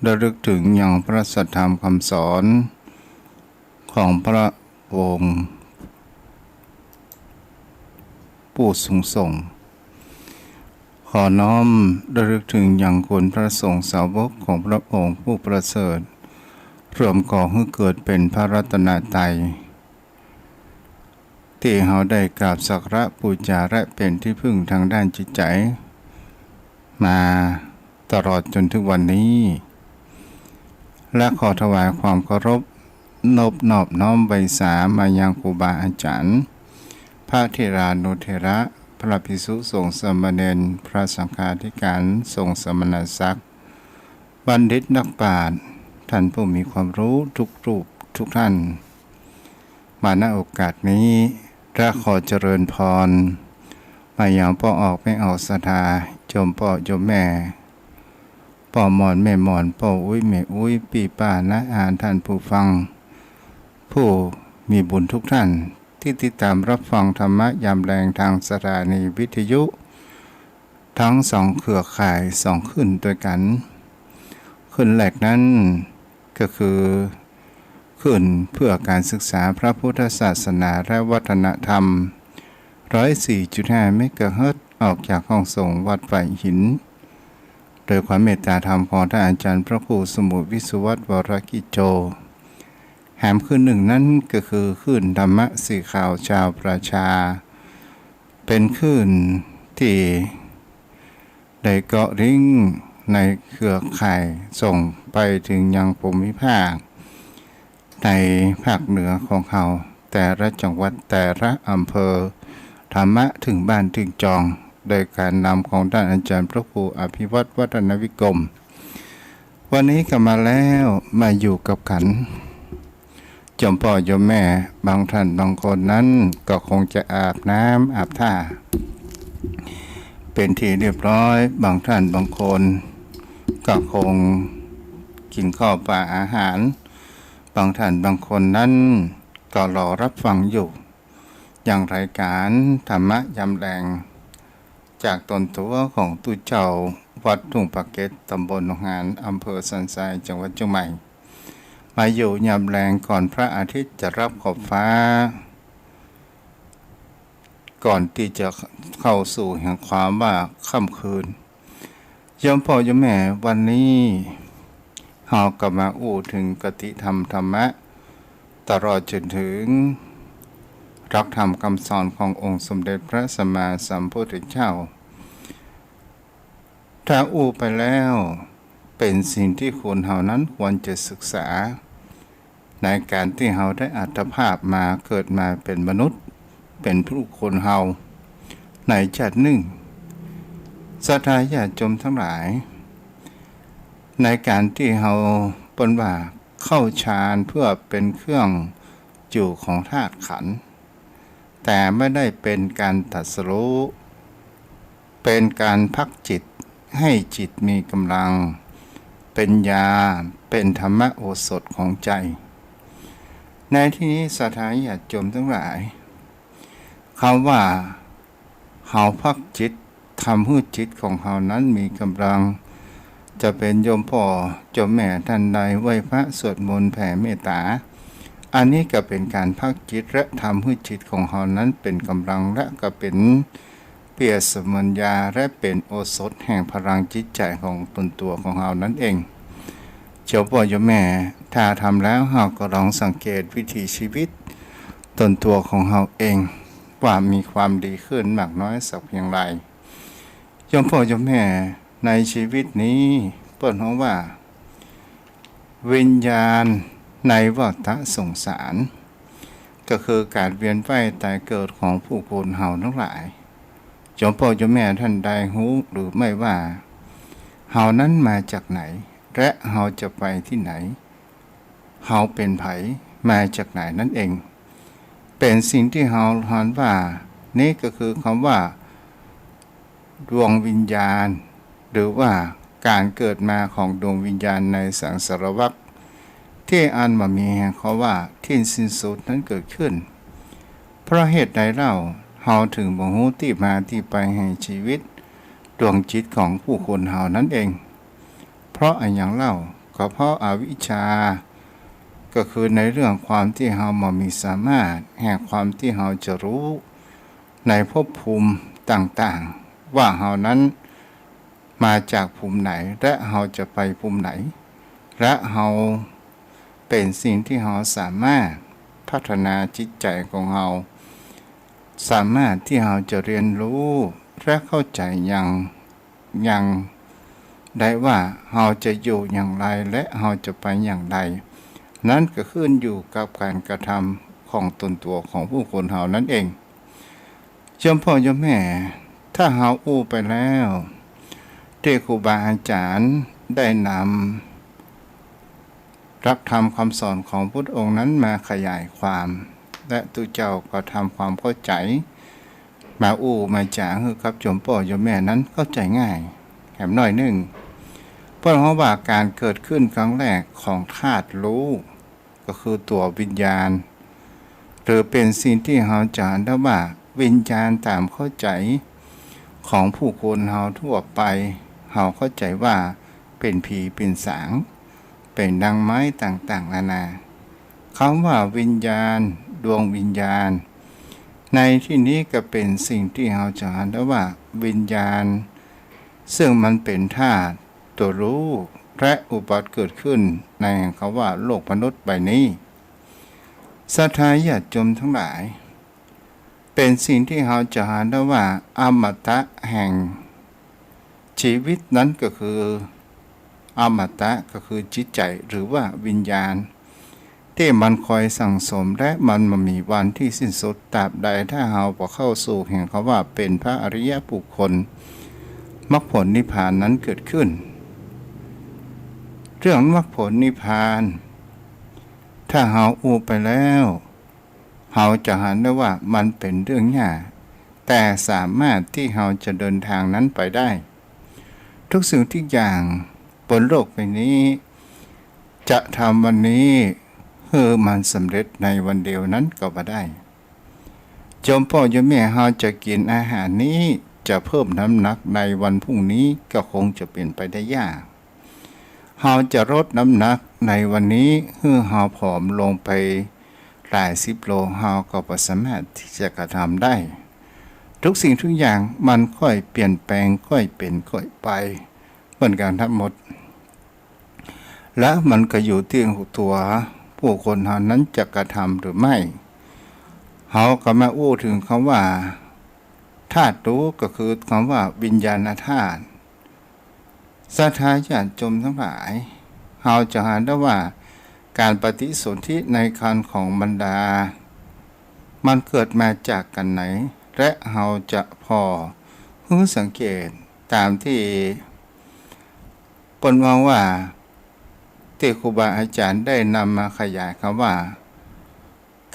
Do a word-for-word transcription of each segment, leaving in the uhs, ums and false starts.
ระลึกถึงยังพระสัทธรรมคำสอนของพระองค์ผู้สูงส่ง ขอน้อมระลึกถึงยังคุณพระสงฆ์สาวกของพระองค์ผู้ประเสริฐ รวมก่อหื้อเกิดเป๋นพระรัตนตรัย ตี้เฮาได้กราบสักการะปู๋จาและเป๋นตี้พึ่งตางด้านจิตใจ๋ มาตลอดจ๋นเถิงวันนี้ และขอถวายความเคารพนบนอบน้อมไหว้สามายังครูบาอาจ๋ารย์ พระเถรานุเถระ พระภิกษุสงฆ์สามเณร พระสังฆาธิการ สงฆ์สมณศักดิ์ บัณฑิตนักปราชญ์ ท่านผู้มีความรู้ทุกรูปทุกท่าน มา ณ โอกาสนี้ และขอเจริญพร มายังป้อออกแม่ออกศรัทธา โยมป้อโยมแม่ ป้อหม่อนแม่หม่อน ป้ออุ๊ยแม่อุ๊ย ปี้ป้าน้าอา ท่านผู้ฟัง ผู้มีบุญทุกท่าน ตี้ติดต๋ามรับฟังธรรมะยามแลงตางสถานีวิทยุ ตึงสองเครือข่ายสองคลื่นตวยกั๋น คลื่นแรกนั้นก็คือคลื่นเพื่อการศึกษาพระพุทธศาสนาและวัฒนธรรม ร้อยสี่จุดห้าเมกะเฮิรตซ์ ออกจากห้องส่งวัดฝายหิน โดยความเมตตาธรรมของต้านอาจ๋ารย์พระครูสมุทรวิศวัฒน์ วรกิจโจ แหมคลื่นนึ่งนั้นก็คือคลื่นธรรมะสีขาวชาวประชา เป๋นคลื่นตี้ได้เกาะลิงก์ในเครือข่ายส่งไปเถิงยังภูมิภาค ในภาคเหนือของเฮา แต่ละจังหวัด แต่ละอำเภอ ธรรมะเถิงบ้านเถิงจอง โดยก๋านนำของต้านอาจ๋ารย์พระครูอภิวัฒน์ วัฒนวิกรม วันนี้ก็มาแล้ว มาอยู่กับขัน โยมป้อโยมแม่ บางท่านบางคนนั้นก็คงจะอาบน้ำอาบท่า เป๋นที่เรียบร้อย บางท่านบางคนก็คงกิ๋นข้าวป๋าอาหาร บางท่านบางคนนั้นก็รอรับฟังอยู่ ยังรายก๋านธรรมะยามแลง จากตนตั๋วของตุ๊เจ้าวัดทุ่งปากเกร็ด ต๋ำบลหนองหาน อำเภอสันทราย จังหวัดเจียงใหม่ มาอยู่ยามแลงก่อนพระอาทิตย์จะรับขอบฟ้า ก่อนตี้จะเข้าสู่แห่งความว่าค่ำคืน โยมป้อโยมแม่ วันนี้เฮาก็มาอู้เถิงคติธรรมธรรมะ ตลอดจ๋นเถิงหลักธรรมคำสอนขององค์สมเด็จพระสัมมาสัมพุทธเจ้า ถ้าอู้ไปแล้ว เป๋นสิ่งตี้คนเฮานั้นควรจะศึกษา ในก๋านตี้เฮาได้อัตภาพมาเกิดมาเป๋นมนุษย์ เป๋นผู้คนเฮา ในชาตินึ่ง ศรัทธาญาติโยมตังหลาย ในก๋านตี้เฮาเปิ้นว่าเข้าฌานเพื่อเป๋นเครื่องอยู่ของธาตุขันธ์ แต่ไม่ได้เป๋นก๋านตรัสรู้ เป๋นก๋านพักจิตให้จิตมีก๋ำลัง เป๋นยา เป๋นธรรมโอสถของใจ๋ ในตี้นี้ศรัทธาญาติโยมตังหลาย กำว่าเฮาพักจิต ทำหื้อจิตของเฮานั้นมีก๋ำลัง จะเป๋นโยมป้อโยมแม่ต้านใดไหว้พระสวดมนต์แผ่เมตต๋า อันนี้ก็เป๋นก๋านพักจิตและทำหื้อจิตของเฮานั้นเป๋นก๋ำลัง และก็เป๋นเปรียบเสมือนยาและเป๋นโอสถแห่งพลังจิตใจ๋ของตนตั๋วของเฮานั้นเอง โยมป้อโยมแม่ ถ้าทำแล้วเฮาก็ลองสังเกตวิถีชีวิตตนตั๋วของเฮาเอง ว่ามีความดีขึ้นมากน้อยสักเพียงใด โยมป้อโยมแม่ ในชีวิตนี้เปิ้นฮ้องว่า วิญญาณในวัฏสงสาร ก็คือก๋านเวียนว่ายต๋ายเกิดของผู้คนเฮาตังหลาย โยมป้อโยมแม่ต้านใดฮู้หรือไม่ว่า เฮานั้นมาจากไหน และเฮาจะไปตี้ไหน เฮาเป๋นใผ มาจากไหนนั้นเอง เป๋นสิ่งตี้เฮาฮ้องว่า นี้ก็คือกำว่า ดวงวิญญาณ หรือว่าก๋านเกิดมาของดวงวิญญาณในสังสารวัฏ ตี้อันบ่มีแห่งคำว่าตี้สิ้นสุดนั้นเกิดขึ้น เพราะเหตุใดเล่า เฮาเถิงบ่ฮู้ตี้มาตี้ไปแห่งชีวิตดวงจิตของผู้คนเฮานั้นเอง เพราะอะหยังเล่า ก็ ก็เพราะอวิชชา ก็คือในเรื่องความตี้เฮาบ่มีสามารถ แห่งความตี้เฮาจะฮู้ในภพภูมิต่างๆ ว่าเฮานั้นมาจากภูมิไหน และเฮาจะไปภูมิไหน และเฮาเป๋นสิ่งตี้เฮาสามารถพัฒนาจิตใจ๋ของเฮา สามารถตี้เฮาจะเฮียนฮู้และเข้าใจ๋อย่าง อย่างได้ว่าเฮาจะอยู่อย่างไรและเฮาจะไปอย่างไร นั้นก็ขึ้นอยู่กับก๋านกระทำของตนตั๋วของบุคคลเฮานั้นเอง โยมป้อโยมแม่ ถ้าเฮาอู้ไปแล้ว ตี้ครูบาอาจ๋ารย์ได้นำหลักธรรมคำสอนของพุทธองค์นั้นมาขยายความ และตุ๊เจ้าก็ทำความเข้าใจ๋ มาอู้มาจ๋าหื้อกับโยมป้อโยมแม่นั้นเข้าใจ๋ง่ายแหมหน้อยนึ่ง เปิ้นฮ้องว่าก๋านเกิดขึ้นครั้งแรกของธาตุฮู้ ก็คือตั๋ววิญญาณ หรือเป๋นสิ่งตี้เฮาจะหันได้ว่าวิญญาณต๋ามเข้าใจ๋ของผู้คนเฮาทั่วไป เฮาเข้าใจ๋ว่าเป๋นผีเป๋นสาง เป๋นดังไม้ต่างๆ นานา กำว่าวิญญาณ ดวงวิญญาณ ในตี้นี้ก็เป๋นสิ่งตี้เฮาจะหันได้ว่าวิญญาณ ซึ่งมันเป๋นธาตุตั๋วฮู้ และอุบัติเกิดขึ้นในกำว่าโลกมนุษย์ใบนี้ ศรัทธาญาติโยมตังหลาย เป๋นสิ่งตี้เฮาจะหันได้ว่าอมตะแห่ง ชีวิตนั้นก็คือ อมตะก็คือจิตใจ๋หรือว่าวิญญาณ ตี้มันคอยสั่งสมและมันบ่มีวันตี้สิ้นสุด ตราบใดถ้าเฮาบ่เข้าสู่แห่งกำว่าเป๋นพระอริยบุคคล มรรคผลนิพพานนั้นเกิดขึ้น เรื่องมรรคผลนิพพาน ถ้าเฮาอู้ไปแล้ว เฮาจะหันได้ว่ามันเป๋นเรื่องยาก แต่สามารถตี้เฮาจะเดินตางนั้นไปได้ ทุกสิ่งทุกอย่างบนโลกใบนี้ จะทำวันนี้หื้อมันสำเร็จในวันเดียวนั้นก็บ่ได้ โยมป้อโยมแม่ เฮาจะกิ๋นอาหารนี้ จะเพิ่มน้ำหนักในวันพรุ่งนี้ก็คงจะเป๋นไปได้ยาก เฮาจะลดน้ำหนักในวันนี้หื้อเฮาผอมลงไปหลายสิบโล เฮาก็บ่สามารถตี้จะกระทำได้ ทุกสิ่งทุกอย่างมันค่อยเปลี่ยนแปลง ค่อยเป๋นค่อยไป เหมือนกั๋นตังหมด และมันก็อยู่ตี้ตั๋วผู้คนเฮานั้นจะกระทำหรือไม่ เฮาก็มาอู้เถิงกำว่าธาตุฮู้ ก็คือกำว่าวิญญาณธาตุ ศรัทธาญาติโยมตังหลาย เฮาจะหันได้ว่าก๋านปฏิสนธิในครรภ์ของมารดา มันเกิดมาจากกั๋นไหน และเฮาจะผ่อหื้อสังเกตต๋ามตี้เปิ้นว่าว่า ตี้ครูบาอาจ๋ารย์ได้นำมาขยายกำว่า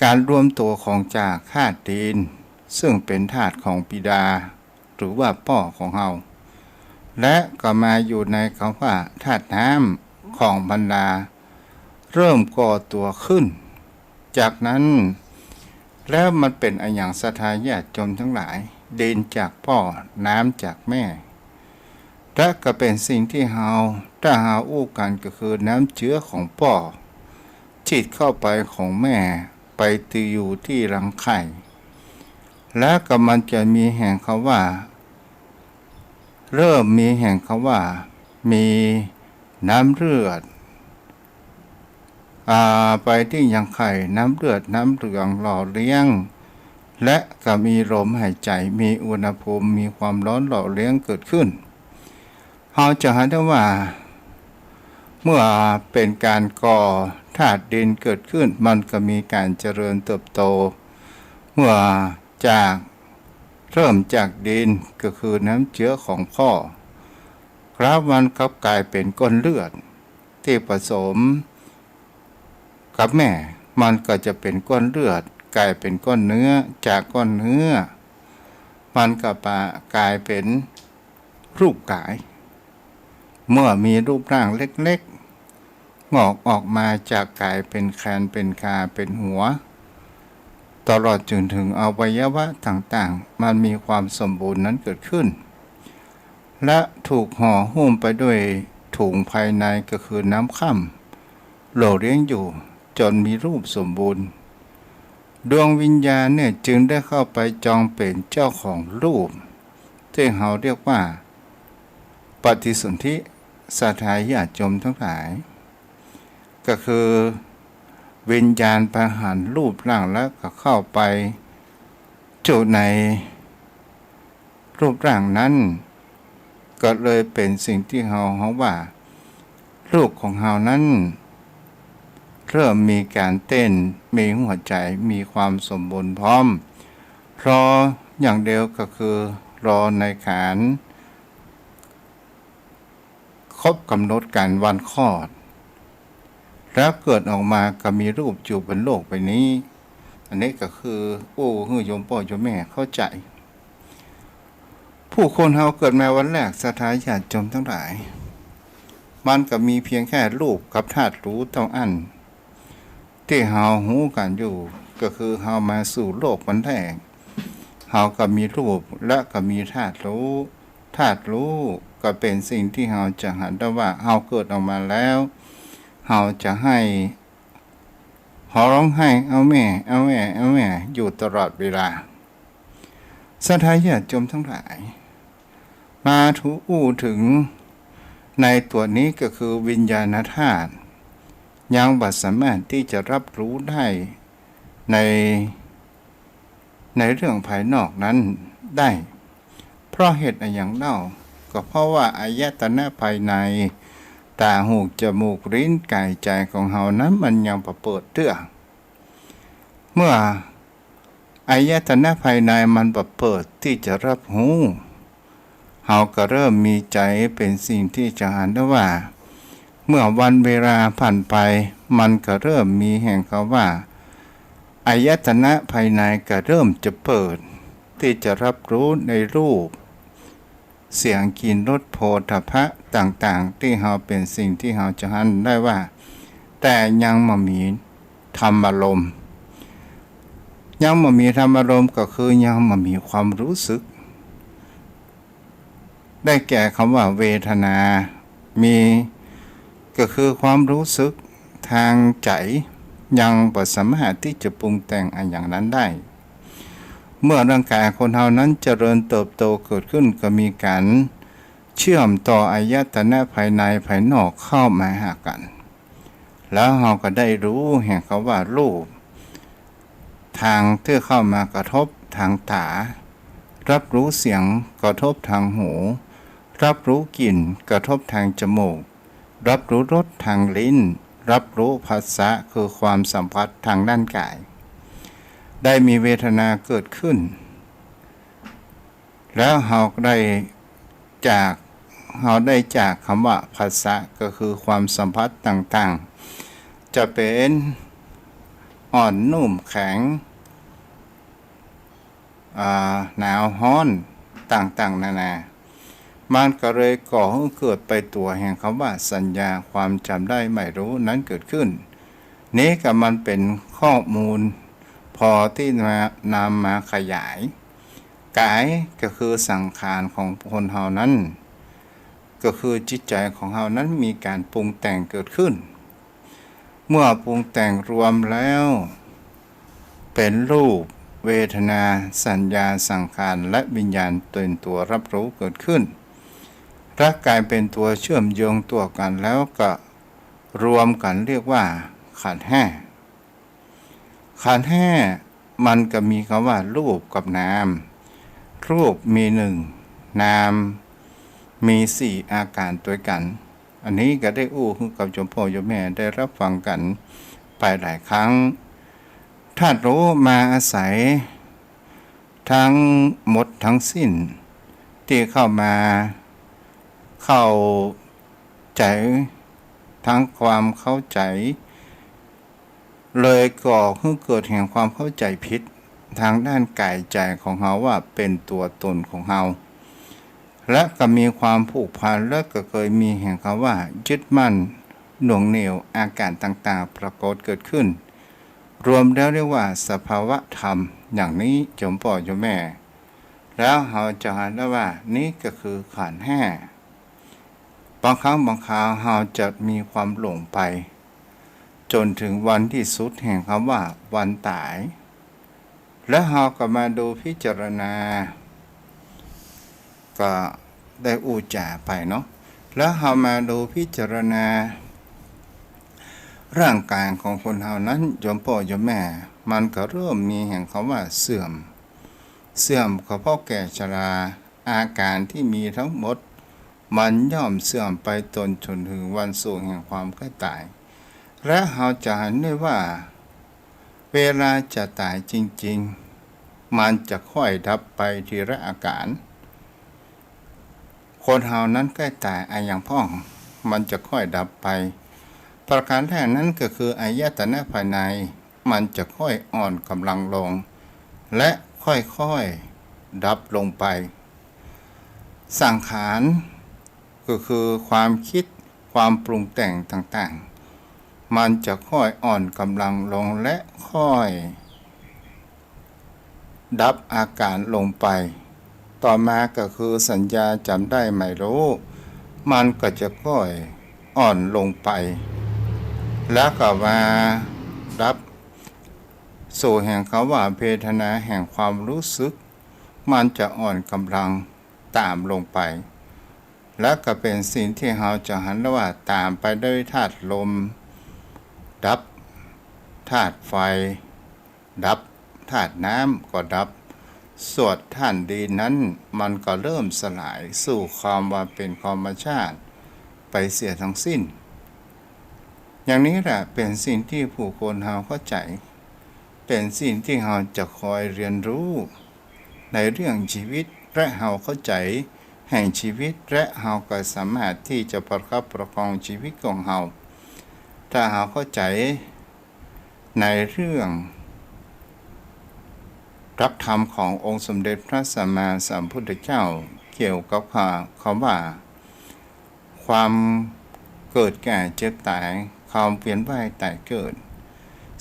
ก๋านรวมตั๋วของจากธาตุดิน ซึ่งเป๋นธาตุของบิดา หรือว่าป้อของเฮา และก็มาอยู่ในกำว่าธาตุน้ำของมารดา เริ่มก่อตั๋วขึ้น จากนั้น แล้วมันเป๋นอะหยังศรัทธาญาติโยมตังหลาย ดินจากป้อ น้ำจากแม่ และก็เป๋นสิ่งตี้เฮา ถ้าเฮาอู้กั๋นก็คือน้ำเจื๊อของป้อ ฉีดเข้าไปของแม่ ไปอยู่ตี้รังไข่ แล้วก็มันจะมีแห่งกำว่า เริ่มมีแห่งกำว่า มีน้ำเลือด อ่า ไปตี้ยังไข่ น้ำเลือด น้ำเหลืองหล่อเลี้ยง และก็มีลมหายใจ๋ มีอุณหภูมิ มีความร้อนหล่อเลี้ยงเกิดขึ้น เฮาจะหันได้ว่า เมื่อเป๋นก๋านก่อธาตุดินเกิดขึ้น มันก็มีก๋านเจริญเติบโต เมื่อจาก เริ่มจากดิน ก็คือน้ำเจื๊อของป้อ กราฟมันกลับก๋ายเป๋นก้อนเลือด ตี้ผสมกับแม่ มันก็จะเป๋นก้อนเลือด ก๋ายเป๋นก้อนเนื้อ จากก้อนเนื้อ มันก็ปะ ก๋ายเป๋นรูปก๋าย เมื่อมีรูปร่างเล็กๆ งอกออกมาจากก๋ายเป๋นแขน เป๋นขา เป๋นหัว ตลอดจนเถิงอวัยวะต่างๆ มันมีความสมบูรณ์นั้นเกิดขึ้น และถูกห่อหุ้มไปด้วย ฝูงภายในก็คือน้ำค่ำ หล่อเลี้ยงอยู่จ๋นมีรูปสมบูรณ์ ดวงวิญญาณเนี่ยจึงได้เข้าไปจองเป๋นเจ้าของรูป ตี้เฮาเรียกว่า ปฏิสนธิ ศรัทธาญาติโยมตังหลาย ก็คือวิญญาณไปหันรูปร่างแล้วก็เข้าไปจุในรูปร่างนั้น ก็เลยเป๋นสิ่งตี้เฮาฮ้องว่า รูปของเฮานั้น เริ่มมีก๋านเต้น มีหัวใจ๋ มีความสมบูรณ์พร้อม รออย่างเดียวก็คือรอในก๋าน ครบก๋ำหนดก๋านวันคลอด แล้วเกิดออกมาก็มีรูปอยู่บนโลกใบนี้ อันนี้ก็คืออู้หื้อโยมป้อโยมแม่เข้าใจ๋ ผู้คนเฮาเกิดมาวันแรก ศรัทธาญาติโยมตังหลาย มันก็มีเพียงแค่รูปกับธาตุรู้เต้าอั้น ตี้เฮาฮู้กั๋นอยู่ ก็คือเฮามาสู่โลกวันแรก เฮาก็มีรูปและก็มีธาตุรู้ ธาตุรู้ก็เป๋นสิ่งตี้เฮาจะหันได้ว่าเฮาเกิดออกมาแล้ว เฮาจะไห้ ฮ้องไห้ เอาแม่ เอาแม่ เอาแม่ อยู่ตลอดเวลา ศรัทธาญาติโยมตังหลาย มาถูอู้เถิงในตั๋วนี้ก็คือวิญญาณธาตุ ยังบ่สามารถตี้จะฮับฮู้ได้ใน ในเรื่องภายนอกนั้นได้ เพราะเหตุอะหยังเล่า ก็เพราะว่าอายตนะภายใน ต๋า หู จ๋มูก ลิ้น ก๋าย ใจ๋ของเฮานั้นมันยังบ่เปิดเตื้อ เมื่ออายตนะภายในมันบ่เปิดตี้จะฮับฮู้ เฮาก็เริ่มมีใจ๋เป๋นสิ่งตี้จะหันได้ว่า เมื่อวันเวลาผ่านไป มันก็เริ่มมีแห่งกำว่า อายตนะภายในก็เริ่มจะเปิด ตี้จะฮับฮู้ในรูป เสียง กลิ่น รส โผฏฐัพพะต่างๆ ตี้เฮาเป๋นสิ่งตี้เฮาจะหันได้ว่า แต่ยังบ่มีธรรมารมณ์ ยังบ่มีธรรมารมณ์ก็คือยังบ่มีความรู้สึก ได้แก่กำว่าเวทนา มี ก็คือความรู้สึกตางใจ๋ ยังบ่สามารถตี้จะปรุงแต่งอะหยังนั้นได้ เมื่อร่างก๋ายคนเฮานั้นเจริญเติบโตเกิดขึ้น ก็มีก๋านเชื่อมต่ออายตนะภายในภายนอกเข้ามาหากั๋น แล้วเฮาก็ได้ฮู้แห่งกำว่ารูป ตางตี้เข้ามากระทบตางต๋า ฮับฮู้เสียงกระทบตางหู ฮับฮู้กลิ่นกระทบตางจ๋มูก ฮับฮู้รสตางลิ้น ฮับฮู้ผัสสะคือความสัมผัสตางด้านก๋าย ได้มีเวทนาเกิดขึ้น แล้วเฮาได้จาก เฮาได้จากกำว่าผัสสะ ก็คือความสัมผัสต่างๆ จะเป๋นอ่อนนุ่มแข็ง อ่า หนาวฮ้อนต่างๆ นานา มันก็เลยก่อหื้อเกิดไปตั๋วแห่งกำว่าสัญญา ความจ๋ำได้หมายฮู้นั้นเกิดขึ้น นี้ก็มันเป๋นข้อมูลพอตี้จะนำมาขยาย ก๋ายก็คือสังขารของคนเฮานั้น ก็คือจิตใจ๋ของเฮานั้นมีก๋านปรุงแต่งเกิดขึ้น เมื่อปรุงแต่งรวมแล้ว เป๋นรูป เวทนา สัญญา สังขาร และวิญญาณเป๋นตั๋วฮับฮู้เกิดขึ้น และก๋ายเป๋นตั๋วเชื่อมโยงตั๋วกั๋นแล้วก็รวมกั๋นเรียกว่าขันธ์ห้า ขันธ์ห้ามันก็มีกำว่ารูปกับนาม รูปมีนึ่ง นามมีสี่อาก๋ารตวยกั๋น อันนี้ก็ได้อู้หื้อกับโยมป้อโยมแม่ได้ฮับฟังกั๋นไปหลายครั้ง ธาตุรู้มาอาศัยตังหมดตังสิ้นตี้เข้ามาเข้าใจ๋ ตังความเข้าใจ๋ เลยก่อหื้อเกิดแห่งความเข้าใจ๋ผิดตางด้านก๋ายใจ๋ของเฮาว่าเป๋นตั๋วตนของเฮา และก็มีความผูกพัน และก็เกยมีแห่งกำว่ายึดมั่นหน่วงเหนี่ยว อาก๋ารต่างๆ ปรากฏเกิดขึ้น รวมแล้วเรียกว่าสภาวะธรรม อย่างนี้โยมป้อโยมแม่ แล้วเฮาจะหันได้ว่านี้ก็คือขันธ์ห้า บางครั้งบางคราวเฮาจะมีความหลงไป จ๋นเถิงวันตี้สุดแห่งกำว่าวันต๋าย แล้วเฮาก็มาดูพิจารณา ก็ได้อู้จ๋าไปเนาะ แล้วเฮามาดูพิจารณา ร่างก๋ายของคนเฮานั้น โยมป้อโยมแม่ มันก็เริ่มมีแห่งกำว่าเสื่อม เสื่อมก็เพราะแก่ชรา อาก๋านตี้มีตึงหมด มันย่อมเสื่อมไปตนจ๋นเถิงวันสุขแห่งความใกล้ต๋าย และเฮาจะหันได้ว่า เวลาจะต๋ายจริงๆ มันจะค่อยดับไปทีละอาก๋าน คนเฮานั้นใกล้ต๋ายอะหยังพ่อง มันจะค่อยดับไป ประก๋านแรกนั้นก็คืออายตนะภายใน มันจะค่อยอ่อนก๋ำลังลง และค่อยๆ ดับลงไป สังขาร ก็คือความกึ๊ด ความปรุงแต่งต่างๆ มันจะค่อยอ่อนก๋ำลังลงและค่อยดับอาก๋านลงไป ต่อมาก็คือสัญญาจ๋ำได้หมายฮู้ มันก็จะค่อยอ่อนลงไป แล้วก็มาดับสู่แห่งกำว่าเวทนาแห่งความรู้สึก มันจะอ่อนก๋ำลังต๋ามลงไป และก็เป๋นสิ่งตี้เฮาจะหันได้ว่าต๋ามไปด้วยธาตุลมดับ ธาตุไฟดับ ธาตุน้ำก็ดับ ส่วนธาตุดินนั้นมันก็เริ่มสลายสู่ความว่าเป๋นธรรมชาติไปเสียตึงสิ้น อย่างนี้แหละเป๋นสิ่งตี้ผู้คนเฮาเข้าใจ๋ เป๋นสิ่งตี้เฮาจะคอยเฮียนฮู้ ในเรื่องจีวิต และเฮาเข้าใจ๋แห่งจีวิต และเฮาก็สามารถตี้จะประคับประคองจีวิตของเฮา ถ้าเฮาเข้าใจ๋ในเรื่องหลักธรรมขององค์สมเด็จพระสัมมาสัมพุทธเจ้า เกี่ยวกับคำว่า ความเกิดแก่เจ็บต๋าย ความเวียนว่ายต๋ายเกิด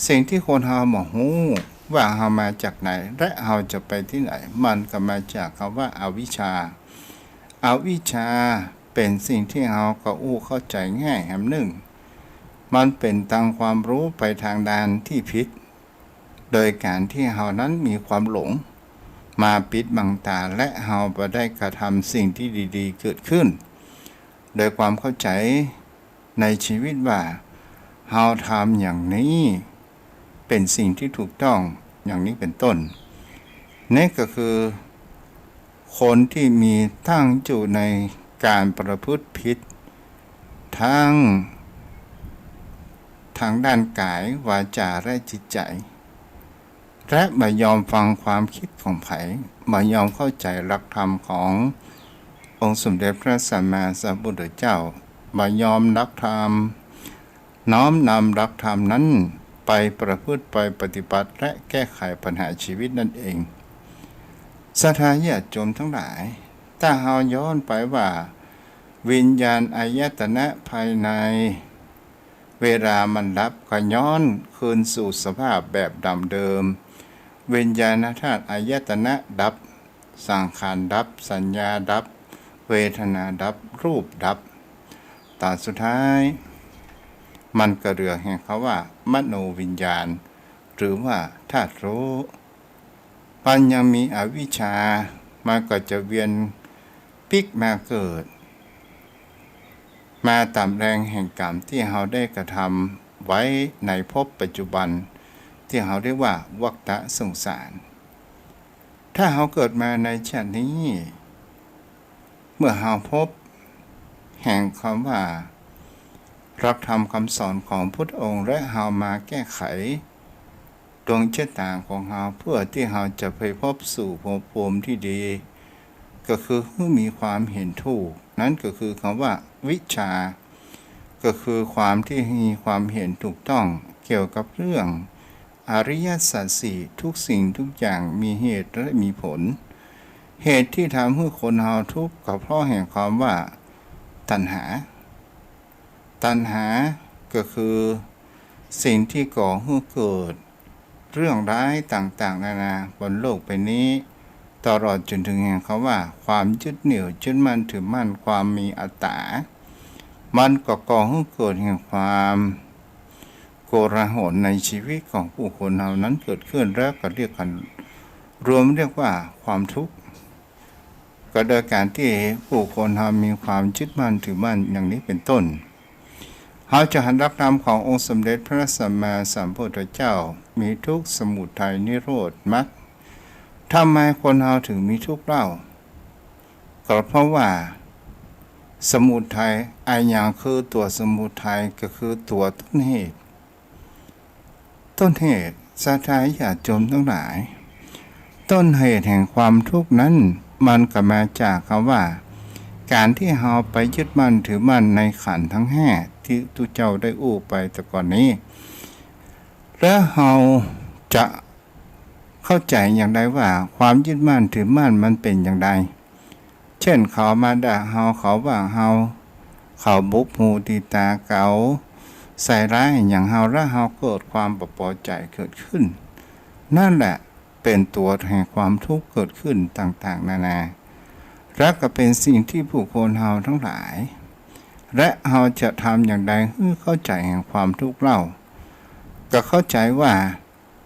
สิ่งตี้คนเฮาบ่ฮู้ว่าเฮามาจากไหน และเฮาจะไปตี้ไหน มันก็มาจากกำว่าอวิชชา อวิชชาเป๋นสิ่งตี้เฮาก็อู้เข้าใจ๋ง่ายแหมนึ่ง มันเป๋นตังความฮู้ไปตางด้านตี้ผิด โดยก๋านตี้เฮานั้นมีความหลงมาปิดบังต๋า และเฮาบ่ได้กระทำสิ่งตี้ดีๆ เกิดขึ้น โดยความเข้าใจ๋ในจีวิตว่า เฮาทำอย่างนี้เป๋นสิ่งตี้ถูกต้อง อย่างนี้เป๋นต้น นี่ก็คือ คนตี้มีตั้งอยู่ในก๋านประพฤติผิด ตึงตางด้านก๋าย วาจ๋า และจิตใจ๋ และบ่ยอมฟังความกึ๊ดของใผ บ่ยอมเข้าใจ๋หลักธรรมขององค์สมเด็จพระสัมมาสัมพุทธเจ้า บ่ยอมหลักธรรม น้อมนำหลักธรรมนั้นไปประพฤติ ไปปฏิบัติ และแก้ไขปัญหาจีวิตนั่นเอง ศรัทธาญาติโยมตังหลาย ถ้าเฮาย้อนไปว่า วิญญาณอายตนะภายใน เวลามันดับก็ย้อนคืนสู่สภาพแบบดั้งเดิม วิญญาณธาตุอายตนะดับ สังขารดับ สัญญาดับ เวทนาดับ รูปดับ ต๋อนสุดท้าย มันก็เหลือแห่งกำว่ามโนวิญญาณ หรือว่าธาตุฮู้ มันยังมีอวิชชา มันก็จะเวียนปิ๊กมาเกิด มาต๋ามแฮงแห่งกรรมตี้เฮาได้กระทำไว้ในภพปัจจุบัน ตี้เฮาเรียกว่าวัฏฏะสงสาร ถ้าเฮาเกิดมาในชาตินี้ เมื่อเฮาพบแห่งกำว่าหลักธรรมกำสอนของพุทธองค์ และเฮามาแก้ไขดวงชะตาของเฮา เพื่อตี้เฮาจะไปพบสู่ภพภูมิตี้ดี ก็คือหื้อมีความเห็นถูก นั้นก็คือกำว่าวิชชา ก็คือความตี้มีความเห็นถูกต้องเกี่ยวกับเรื่อง อริยสัจสี่ ทุกสิ่งทุกอย่างมีเหตุและมีผล เหตุตี้ทำหื้อคนเฮาทุกข์ก็เพราะแห่งกำว่าตัณหา ตัณหาก็คือสิ่งตี้ก่อหื้อเกิดเรื่องร้ายต่างๆ นานาบนโลกใบนี้ ตลอดจ๋นเถิงแห่งกำว่าความยึดเหนี่ยวยึดมั่นถือมั่น ความมีอัตต๋า มันก็ก่อหื้อเกิดแห่งความโกลาหลในชีวิตของผู้คนเฮานั้นเกิดขึ้น แล้วก็เรียกกัน รวมเรียกว่าความทุกข์ ก็โดยการตี้ผู้คนเฮามีความยึดมั่นถือมั่นอย่างนี้เป็นต้น เฮาจะหันหลักธรรมขององค์สมเด็จพระสัมมาสัมพุทธเจ้า มีทุกข์ สมุทัย นิโรธ มรรค ทำไมคนเฮาถึงมีทุกข์เล่า ก็เพราะว่าสมุทัย อะหยังคือตั๋วสมุทัย ก็คือตั๋วต้นเหตุ ต้นเหตุ ศรัทธาญาติโยมทั้งหลาย ต้นเหตุแห่งความทุกข์นั้น มันก็มาจากกำว่า การตี้เฮาไปยึดมั่นถือมั่นในขันธ์ทั้งห้า ตี้ตุ๊เจ้าได้อู้ไปแต่ก่อนนี้ แล้วเฮาจะเข้าใจ๋อย่างใดว่าความยึดมั่นถือมั่นมันเป๋นอย่างใด เช่น เขามาด่าเฮา เขาว่าเฮา เขาบุบหูตีตา เขาใส่ร้ายหยังเฮา แล้วเฮาเกิดความบ่ปอใจ๋เกิดขึ้น นั่นแหละเป๋นตั๋วแห่งความทุกข์เกิดขึ้นต่างๆ นานา และก็เป๋นสิ่งตี้ผู้คนเฮาทั้งหลาย และเฮาจะทำอย่างใดหื้อเข้าใจ๋แห่งความทุกข์เล่า ก็เข้าใจ๋ว่า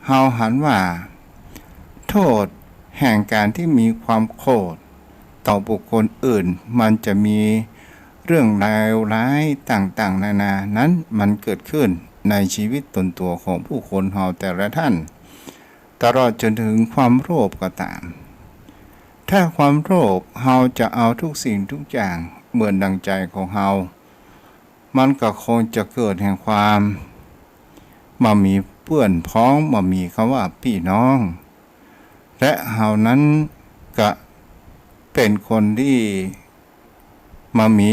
เฮาหันว่า โทษแห่งการตี้มีความโกรธต่อบุคคลอื่น มันจะมีเรื่องเลวร้ายต่างๆ นานานั้น มันเกิดขึ้นในชีวิตตนตั๋วของผู้คนเฮาแต่ละท่าน ตลอดจนถึงความโลภก็ต๋าม ถ้าความโลภ เฮาจะเอาทุกสิ่งทุกอย่างเหมือนดังใจ๋ของเฮา มันก็คงจะเกิดแห่งความบ่มีเปื้อนพ้อง บ่มีกำว่าปี้น้อง และเฮานั้นก็เป๋นคนตี้บ่มี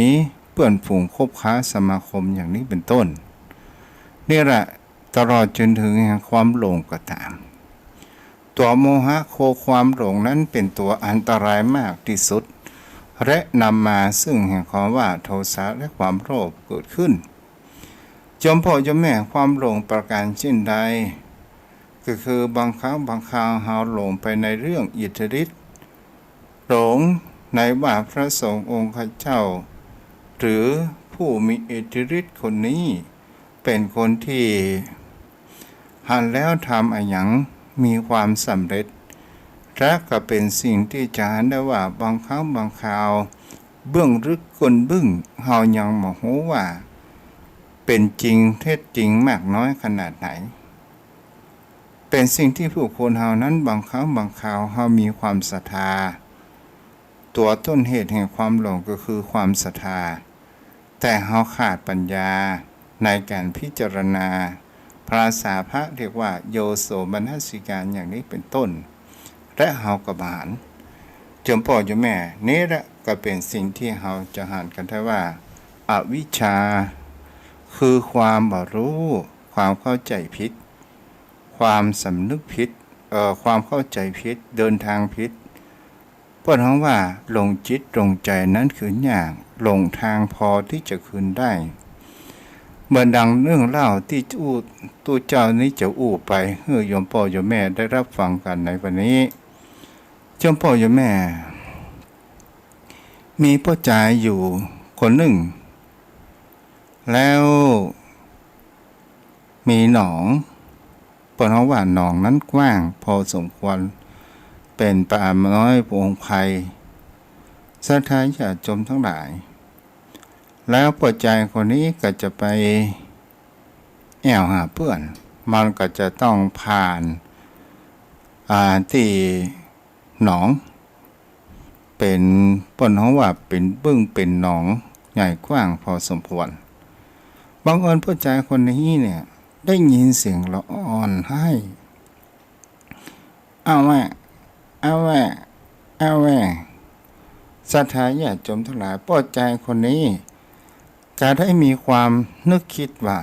เปื้อนฝูงคบค้าสมาคมอย่างนี้เป๋นต้น นี่แหละ ตลอดจนถึงแห่งความหลงก็ต๋าม ตั๋วโมหะคือความหลงนั้นเป๋นตั๋วอันตรายมากตี้สุด และนำมาซึ่งแห่งความว่าโทสะและความโลภเกิดขึ้น โยมป้อโยมแม่ ความหลงประการเช่นใด ก็คือบางครั้งบางคราวเฮาหลงไปในเรื่องอิทธิฤทธิ์ หลงในว่าพระสงฆ์องค์ข้าเจ้า หรือผู้มีอิทธิฤทธิ์คนนี้ เป๋นคนตี้หันแล้วทำอะหยังมีความสำเร็จ และก็เป๋นสิ่งตี้จะหันได้ว่าบางครั้งบางคราว เบื้องลึกก้นบึ้ง เฮายังบ่ฮู้ว่าเป๋นจริงเท็จจริงมากน้อยขนาดไหน เป๋นสิ่งตี้ผู้คนเฮานั้นบางครั้งบางคราวเฮามีความศรัทธา ตั๋วต้นเหตุแห่งความหลงก็คือความศรัทธา แต่เฮาขาดปัญญาในการพิจารณา ภาษาพระเรียกว่าโยโสมนสิการอย่างนี้เป๋นต้น และเฮาก็บ่หัน โยมป้อโยมแม่ นี่แหละก็เป๋นสิ่งตี้เฮาจะหันกั๋นได้ว่า อวิชชา คือความบ่ฮู้ ความเข้าใจ๋ผิด ความสำนึกผิด เอ่อ ความเข้าใจ๋ผิด เดินตางผิด เปิ้นฮ้องว่าหลงจิตหลงใจ๋นั้นคืนยาก หลงตางพอตี้จะคืนได้ เหมือนดังเรื่องเล่าตี้อู้ ตุ๊เจ้านี้จะอู้ไปหื้อโยมป้อโยมแม่ได้ฮับฟังกั๋นในวันนี้ โยมป้อโยมแม่ มีป้อจายอยู่คนนึ่ง แล้วมีหนอง เปิ้นฮ้องว่าหนองนั้นกว้างพอสมควร เป๋นป่าไม้ผงไพร ศรัทธาญาติโยมตังหลาย แล้วป้อจายคนนี้ก็จะไปแอ่วหาเปื้อน มันก็จะต้องผ่าน อ่า ตี้หนอง เป๋น เปิ้นฮ้องว่าเป๋นบึ้งเป๋นหนองใหญ่กว้างพอสมควร บังเอิญป้อจายคนนี้เนี่ย ได้ยินเสียงร้องไห้ เอาแวะ เอาแวะ เอาแวะ ศรัทธาญาติโยมตังหลาย ป้อจายคนนี้ก็ได้มีความนึกกึ๊ดว่า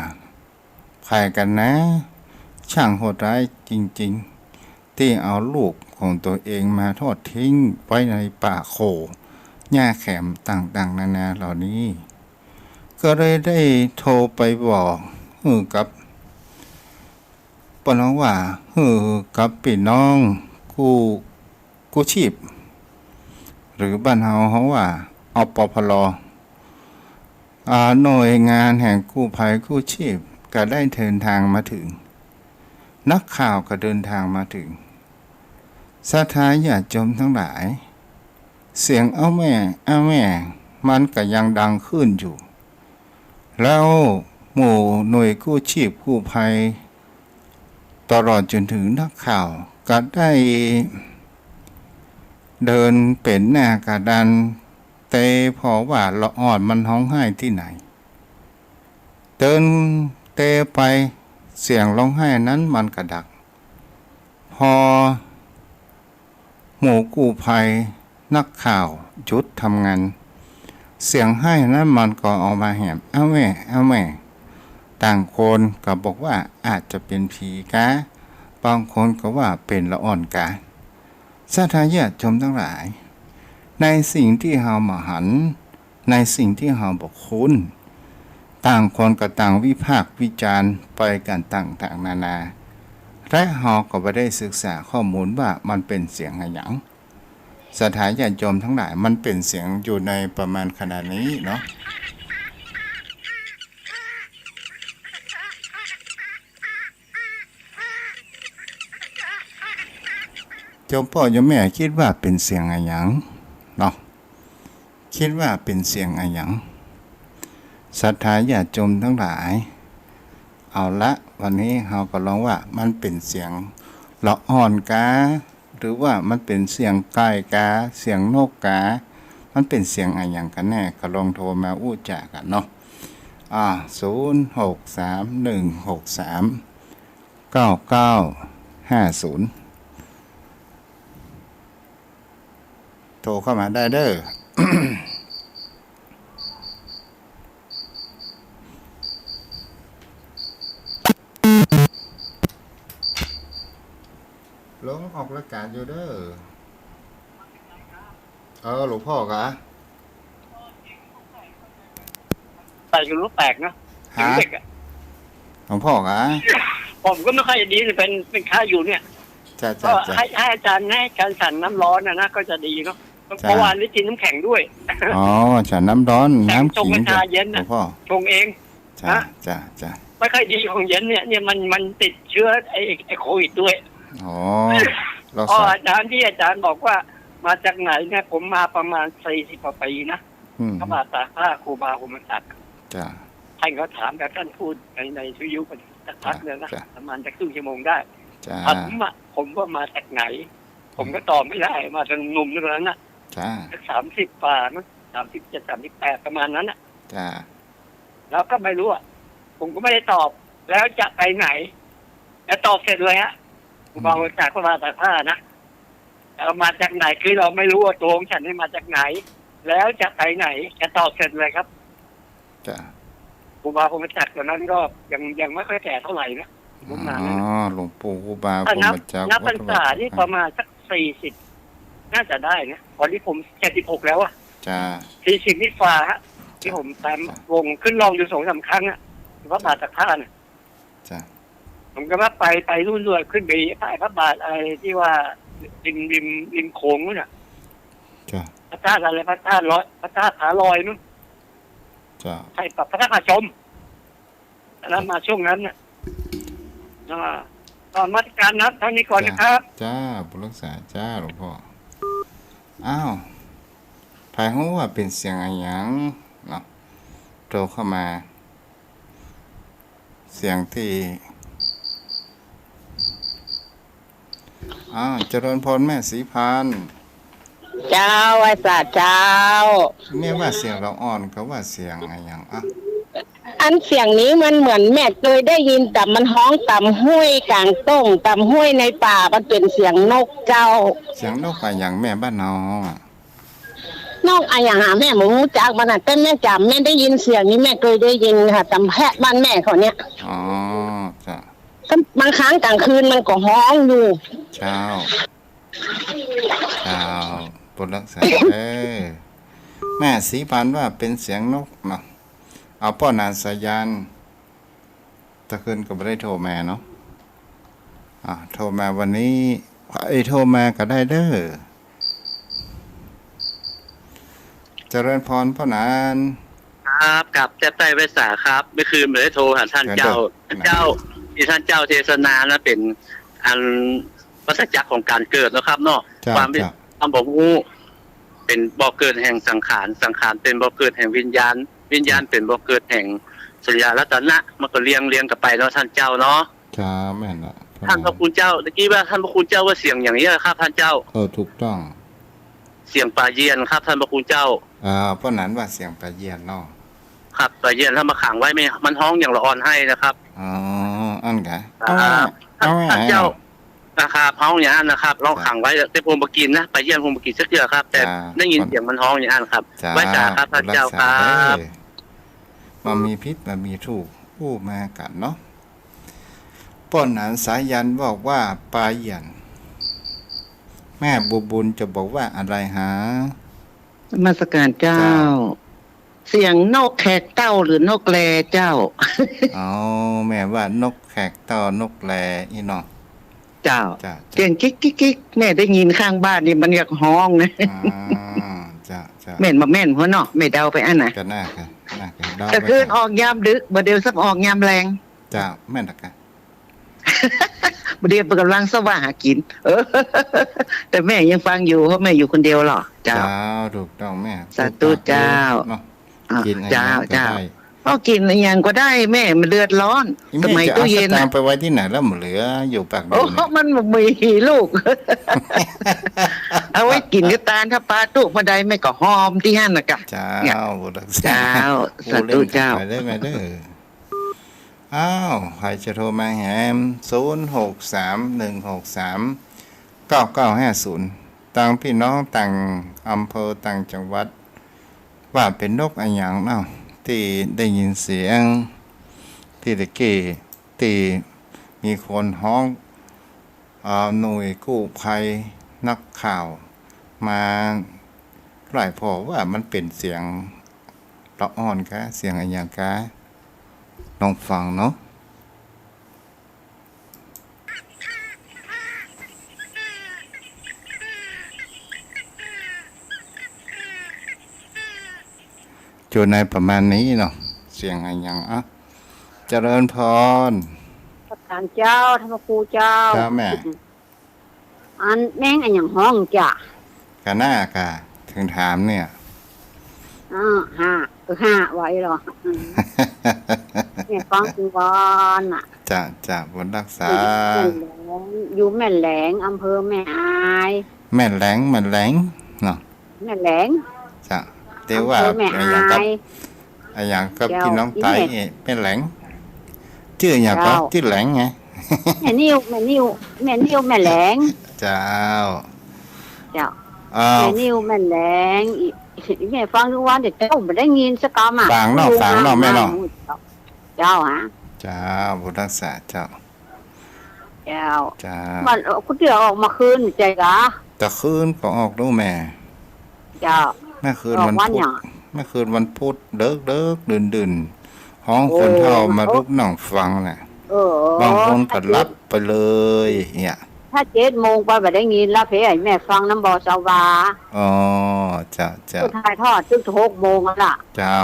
ใผกั๋นนา ช่างโหดร้ายจริงๆ ตี้เอาลูกของตั๋วเองมาทอดทิ้งไว้ในป่าโค่หญ้าแขมต่างๆ นานาเหล่านี้ ก็เลยได้โทรไปบอกหื้อกับ เปิ้นฮ้องว่าหื้อกับปี้น้องกู้ กู้ชีพ หรือบ้านเฮาฮ้องว่า อปพล. อ่า หน่วยงานแห่งกู้ภัยกู้ชีพก็ได้เดินทางมาถึง นักข่าวก็เดินทางมาถึง ศรัทธาญาติโยมทั้งหลาย เสียงอ้าวแม่ อ้าวแม่ มันก็ยังดังขึ้นอยู่ แล้วหมู่หน่วยกู้ชีพกู้ภัย ตลอดจนถึงนักข่าว ก็ได้เดินเป๋นหน้ากระดาน แต่ผ่อว่าละอ่อนมันฮ้องไห้ตี้ไหน เดินแต่ไป เสียงฮ้องไห้นั้นมันก็ดับ พอหมู่กู้ภัย นักข่าวหยุดทำงาน เสียงไห้นั้นมันก็ออกมาแหม อ้าวแม่ อ้าวแม่ ต่างคนก็บอกว่าอาจจะเป๋นผีกา บางคนก็ว่าเป๋นละอ่อนกา ศรัทธาญาติโยมทั้งหลาย ในสิ่งตี้เฮาบ่หัน ในสิ่งตี้เฮาบ่คุ้น ต่างคนก็ต่างวิพากษ์วิจารณ์ไปกั๋นต่างๆ นานา และเฮาก็บ่ได้ศึกษาข้อมูลว่ามันเป๋นเสียงอะหยัง ศรัทธาญาติโยมทั้งหลาย มันเป๋นเสียงอยู่ในประมาณขนาดนี้เนาะ โยมป้อโยมแม่กึ๊ดว่าเป๋นเสียงอะหยังเนาะ กึ๊ดว่าเป๋นเสียงอะหยัง ศรัทธาญาติโยมทั้งหลาย เอาละ วันนี้เฮาก็ลองว่ามันเป๋นเสียงละอ่อนกา หรือว่ามันเป๋นเสียงไก่กา เสียงนกกา มันเป๋นเสียงอะหยังกั๋นแน่ ก็ลองโทรมาอู้จ๋ากั๋นเนาะ อ่า ศูนย์ หก สาม หนึ่ง หก สาม เก้า เก้า ห้า ศูนย์ โทรเข้ามาได้เด้อ ลงออกรายการอยู่เด้อ เออ หลวงป้อกา แต่อยู่รู้แปลกนะ ฮะ ถึงเด็กอะ หลวงป้อกา ผมก็ไม่ค่อยดี เป็น เป็นไข้อยู่เนี่ย จ้ะ จ้ะ ก็ จ้ะ ให้ ให้อาจารย์ ให้อาจารย์ฉันน้ำร้อนนะนะ ก็จะดีเนาะ จ้ะ เมื่อวานนี้กินน้ำแข็งด้วย อ๋อ ฉันน้ำร้อน แต่ น้ำขิง ชงกัญชาเย็นนะ หลวงป้อ ชงเอง จ้ะ ฮะ จ้ะ จ้ะ ไม่ค่อยดีของเย็นเนี่ย เนี่ยมัน มันติดเชื้อไอ้ ไอ้โควิดด้วย อ๋อ แล้ว อ๋อ สา อาจารย์ที่อาจารย์บอกว่ามาจากไหนเนี่ย ผมมาประมาณสี่สิบกว่าปีนะ อืม พระบาทตากผ้าครูบาพรหมจักร จ้ะ ท่านก็ถาม แต่ท่านพูดใน ในวิทยุกันสักพักหนึ่งนะ จ้ะ ประมาณสักครึ่งชั่วโมงได้ จ้ะ ถามว่า ผมว่ามาจากไหน ผมก็ตอบไม่ได้ มาจากหนุ่มๆ ตอนนั้นน่ะ จ้ะ สักสามสิบกว่ามั้ง สามสิบเจ็ด สามสิบแปด ประมาณนั้นน่ะ จ้ะ แล้วก็ไม่รู้อะ ผมก็ไม่ได้ตอบ แล้วจะไปไหน แล้วตอบเสร็จเลยฮะ อืม บอกจากพระบาทตากผ้านะ แล้วมาจากไหน คือเราไม่รู้ว่าตัวของฉันนี่มาจากไหน แล้วจะไปไหน จะตอบเสร็จเลยครับ จ้ะ ครูบาพรหมจักรตอนนั้นก็ยัง ยังไม่ค่อยแก่เท่าไหร่นะ อ๋อ ประมาณนั้นนะ หลวงปู่ครูบา ถ้านับ พรหมจักร นับพรรษานี่ วัดพระบาท ประมาณสักสี่สิบ น่าจะได้นะ ตอนนี้ผมเจ็ดสิบหกแล้วอะ จ้ะ สี่สิบนี่ฝ่าฮะ จ้ะ ที่ผมตาม จ้ะ วงขึ้นลองอยู่สองสามครั้งอะ พระบาทตากผ้าน่ะ จ้ะ ผมก็ว่าไป ไปนู่นด้วย ขึ้นไปพระ พระบาทอะไรที่ว่าริม ริม ริมโขงนู่นน่ะ จ้ะ พระธาตุอะไร พระธาตุลอย พระธาตุผาลอยนู่น จ้ะ ใช่ปะ พระธาตุผาชม อันนั้น จ้ะ มาช่วงนั้นน่ะ อ่า ก็นมัสการนะ เท่านี้ก่อนนะครับ จ้ะ จ้ะ บุญรักษา จ้า หลวงป้อ อ้าว ใผฮู้ว่าเป๋นเสียงอะหยังเนาะ โทรเข้ามา เสียงตี้ อ้าว เจริญพรแม่ศรีพาน เจ้า ไหว้สาเจ้า แม่ว่าเสียงละอ่อนกาว่าเสียงอะหยังอะ อันเสียงนี้มันเหมือนแม่เกยได้ยิน แต่มันฮ้องต๋ามห้วยกลางต้ง ต๋ามห้วยในป่า มันเป๋นเสียงนกเจ้า เสียงนกอะหยังแม่ บ้านเฮาอะ นกอะหยังอะ แม่บ่ฮู้จักมันอะ แต่แม่จ๋ำ แม่ได้ยินเสียงนี้ แม่เกยได้ยินค่ะ ต๋ามแพะบ้านแม่เขาเนี่ย อ๋อ จ้ะ บางครั้งกลางคืนมันก็ฮ้องอยู่ เจ้า เจ้า บุญรักษา เอ้ย แม่ศรีพานว่าเป๋นเสียงนกเนาะ เอาป้อหนานสายัณ ตะคืนก็บ่ได้โทรมาเนาะ อ่ะ โทรมาวันนี้ เอ้ย โทรมาก็ได้เด้อ เจริญพรป้อหนาน ครั ครับ ครับ แต๊บใต้ไวสาครับ เมื่อคืนบ่ได้โทรหาต้านเจ้า เจ้า เจ้า ตี้ต้านเจ้าเตสนานะ เป๋นอันวัฏจักรของก๋านเกิดเนาะครับเนาะ เจ้า ความ เจ้า ความบ่ฮู้ เป๋นบ่อเกิดแห่งสังขาร สังขารเป๋นบ่อเกิดแห่งวิญญาณ วิญญาณเป๋นบ่อเกิดแห่งสัญญารัตนะ มันก็เรียง เรียงกั๋นไปเนาะต้านเจ้าเนาะ ครับ แม่นละ ต้านพระคุณเจ้า ตะกี้ว่าต้านพระคุณเจ้าว่าเสียงอย่างนี้แหละครับต้านเจ้า เออ ถูกต้อง เสียงป๋าเยียนครับต้านพระคุณเจ้า อ่า ป้อนั้นว่าเสียงป๋าเยียนเนาะ ครับ ป๋าเยียน ถ้ามาขังไว้ไม่ มันฮ้องอย่างละอ่อนไห้นะครับ อ๋อ อั้นกะ ครับ เอาไว้ เอาไว้ ต้านเจ้า นะครับ ฮ้องอย่างนั้นนะครับ ลองขังไว้ แต่ผมบ่กิ๋นนะ ป๋าเยียนผมบ่กิ๋นสักเทื่อครับ แต่ จ้า ได้ยินเสียงมันฮ้องอย่างนั้นครับ จ้า ไวสาครับต้านเจ้าครับ บ่มีผิดบ่มีถูก อู้มากั๋นเนาะ ป้อนั้นสายัณบอกว่าป๋าเยียน แม่บัวบุญจะบอกว่าอะไรฮะ นมัสก๋านเจ้า เจ้า เสียงนกแขกเต้าหรือนกแลเจ้า อ๋อ แม่ว่านกแขกเต้านกแลอี้เนาะ เจ้า เจ้า เจ้า เสียงจิ๊กจิ๊กจิ๊ก แม่ได้ยินข้างบ้านนี่มันอยากฮ้องนะ อ่า เจ้า เจ้า แม่นบ่แม่นหัวเนาะ แม่เดาไปอั้นน่ะ ก็น่าจะ น่าจะเดาไป แต่คืนออกยามดึก บ่าเดี่ยวซ้ำออกยามแลง เจ้า แม่นละกะ บ่าเดี่ยวเปิ้นก่ำลังเซาะหากิ๋น เออ แต่แม่ยังฟังอยู่ เพราะแม่อยู่คนเดียวเนาะ เจ้า เจ้า ถูกต้องแม่ สาธุเจ้า เนาะ อ่ะ กิ๋นอะหยังก็ได้ เจ้า เจ้า อ้อ กิ๋นอะหยังก็ได้แม่ บ่เดือดฮ้อน อีแม่ สมัย จะเอา ตู้เย็น สตางค์ไปไว้ตี้ไหนแล้ว บ่เหลืออยู่ปากเดียว โอ้ เนี่ย มันบ่มีลูก เอาไว้กิ๋นกับตาน ถ้าปาตุ๊บ่ได้แม่ก็หอมตี้หั้นน่ะกะ เจ้า เนี่ย บุญรักษา เจ้า สาธุเจ้า ไปเด้อแม่เด้อ อ้าว ใผจะโทรมาแหม ศูนย์หกสาม หนึ่งหกสาม เก้าเก้าห้าศูนย์ ต่างปี้น้องต่างอำเภอต่างจังหวัด ว่าเป๋นนกอะหยังเนาะ ตี้ได้ยินเสียง ตี้ตะกี้ ตี้มีคนฮ้อง เอ่อ หน่วยกู้ภัย นักข่าวมาหลายผ่อ ว่ามันเป๋นเสียงละอ่อนกา เสียงอะหยังกา ลองฟังเนาะ อยู่ในประมาณนี้เนาะ เสียงอะหยัง อ่ะ เจริญพร นมัสก๋านเจ้า ต้านพระครูเจ้า เจ้าแม่ อันแมงอะหยังฮ้องจ๊ะ กะน่ากะ เถิงถามเนี่ย อ้อ ฮะ เออ ฮะ ว่าอี้เหรอ อืม แม่ฟังตึงวอนน่ะ จ้ะ จ้ะ บุญรักษา อยู่แม่แหลง อยู่แม่แหลง อำเภอแม่อาย แม่แหลง แม่แหลง เนาะ แม่แหลง จ้ะ แต่ว่า อำเภอแม่อาย อะหยังกับ อะหยังกับ เจ้า พี่น้องไต อีแม่ เอ๊ะ แม่แหลง จื้ออะหยังก็ เจ้า ตี้แหลงไง แม่นิ่ว แม่นิ่ว แม่นิ่ว แม่แหลง เจ้า เจ้า อ้าว แม่นิ่ว แม่แหลง อี อีแม่ฟังตึงวอน แต่เจ้าบ่ได้ยินสักกำอะ ฟังเนาะ ฟังเนาะแม่เนาะ เจ้า ฮะ เจ้า บุญรักษาเจ้า เจ้า เจ้า มัน เอ่อ กู้เตื้อออกเมื่อคืนใจ้กะ ตะคืนก็ออกดูแม่ เจ้า เมื่อคืนวันพุธ ออกวันหยัง เมื่อคืนวันพุธ เดิกๆ ดื่นๆ ฮ้องคนเฒ่า โอ้ มาลุกนั่งฟังน่ะ เออ บางคนก็หลับไปเลยเนี่ย ถ้าเจ็ดโมงไปบ่ได้ยินละ เพะ แม่ฟังนำบ่สาวา อ๋อ เจ้า เจ้า ถ่ายทอดตึกหกโมงนั่นล่ะ เจ้า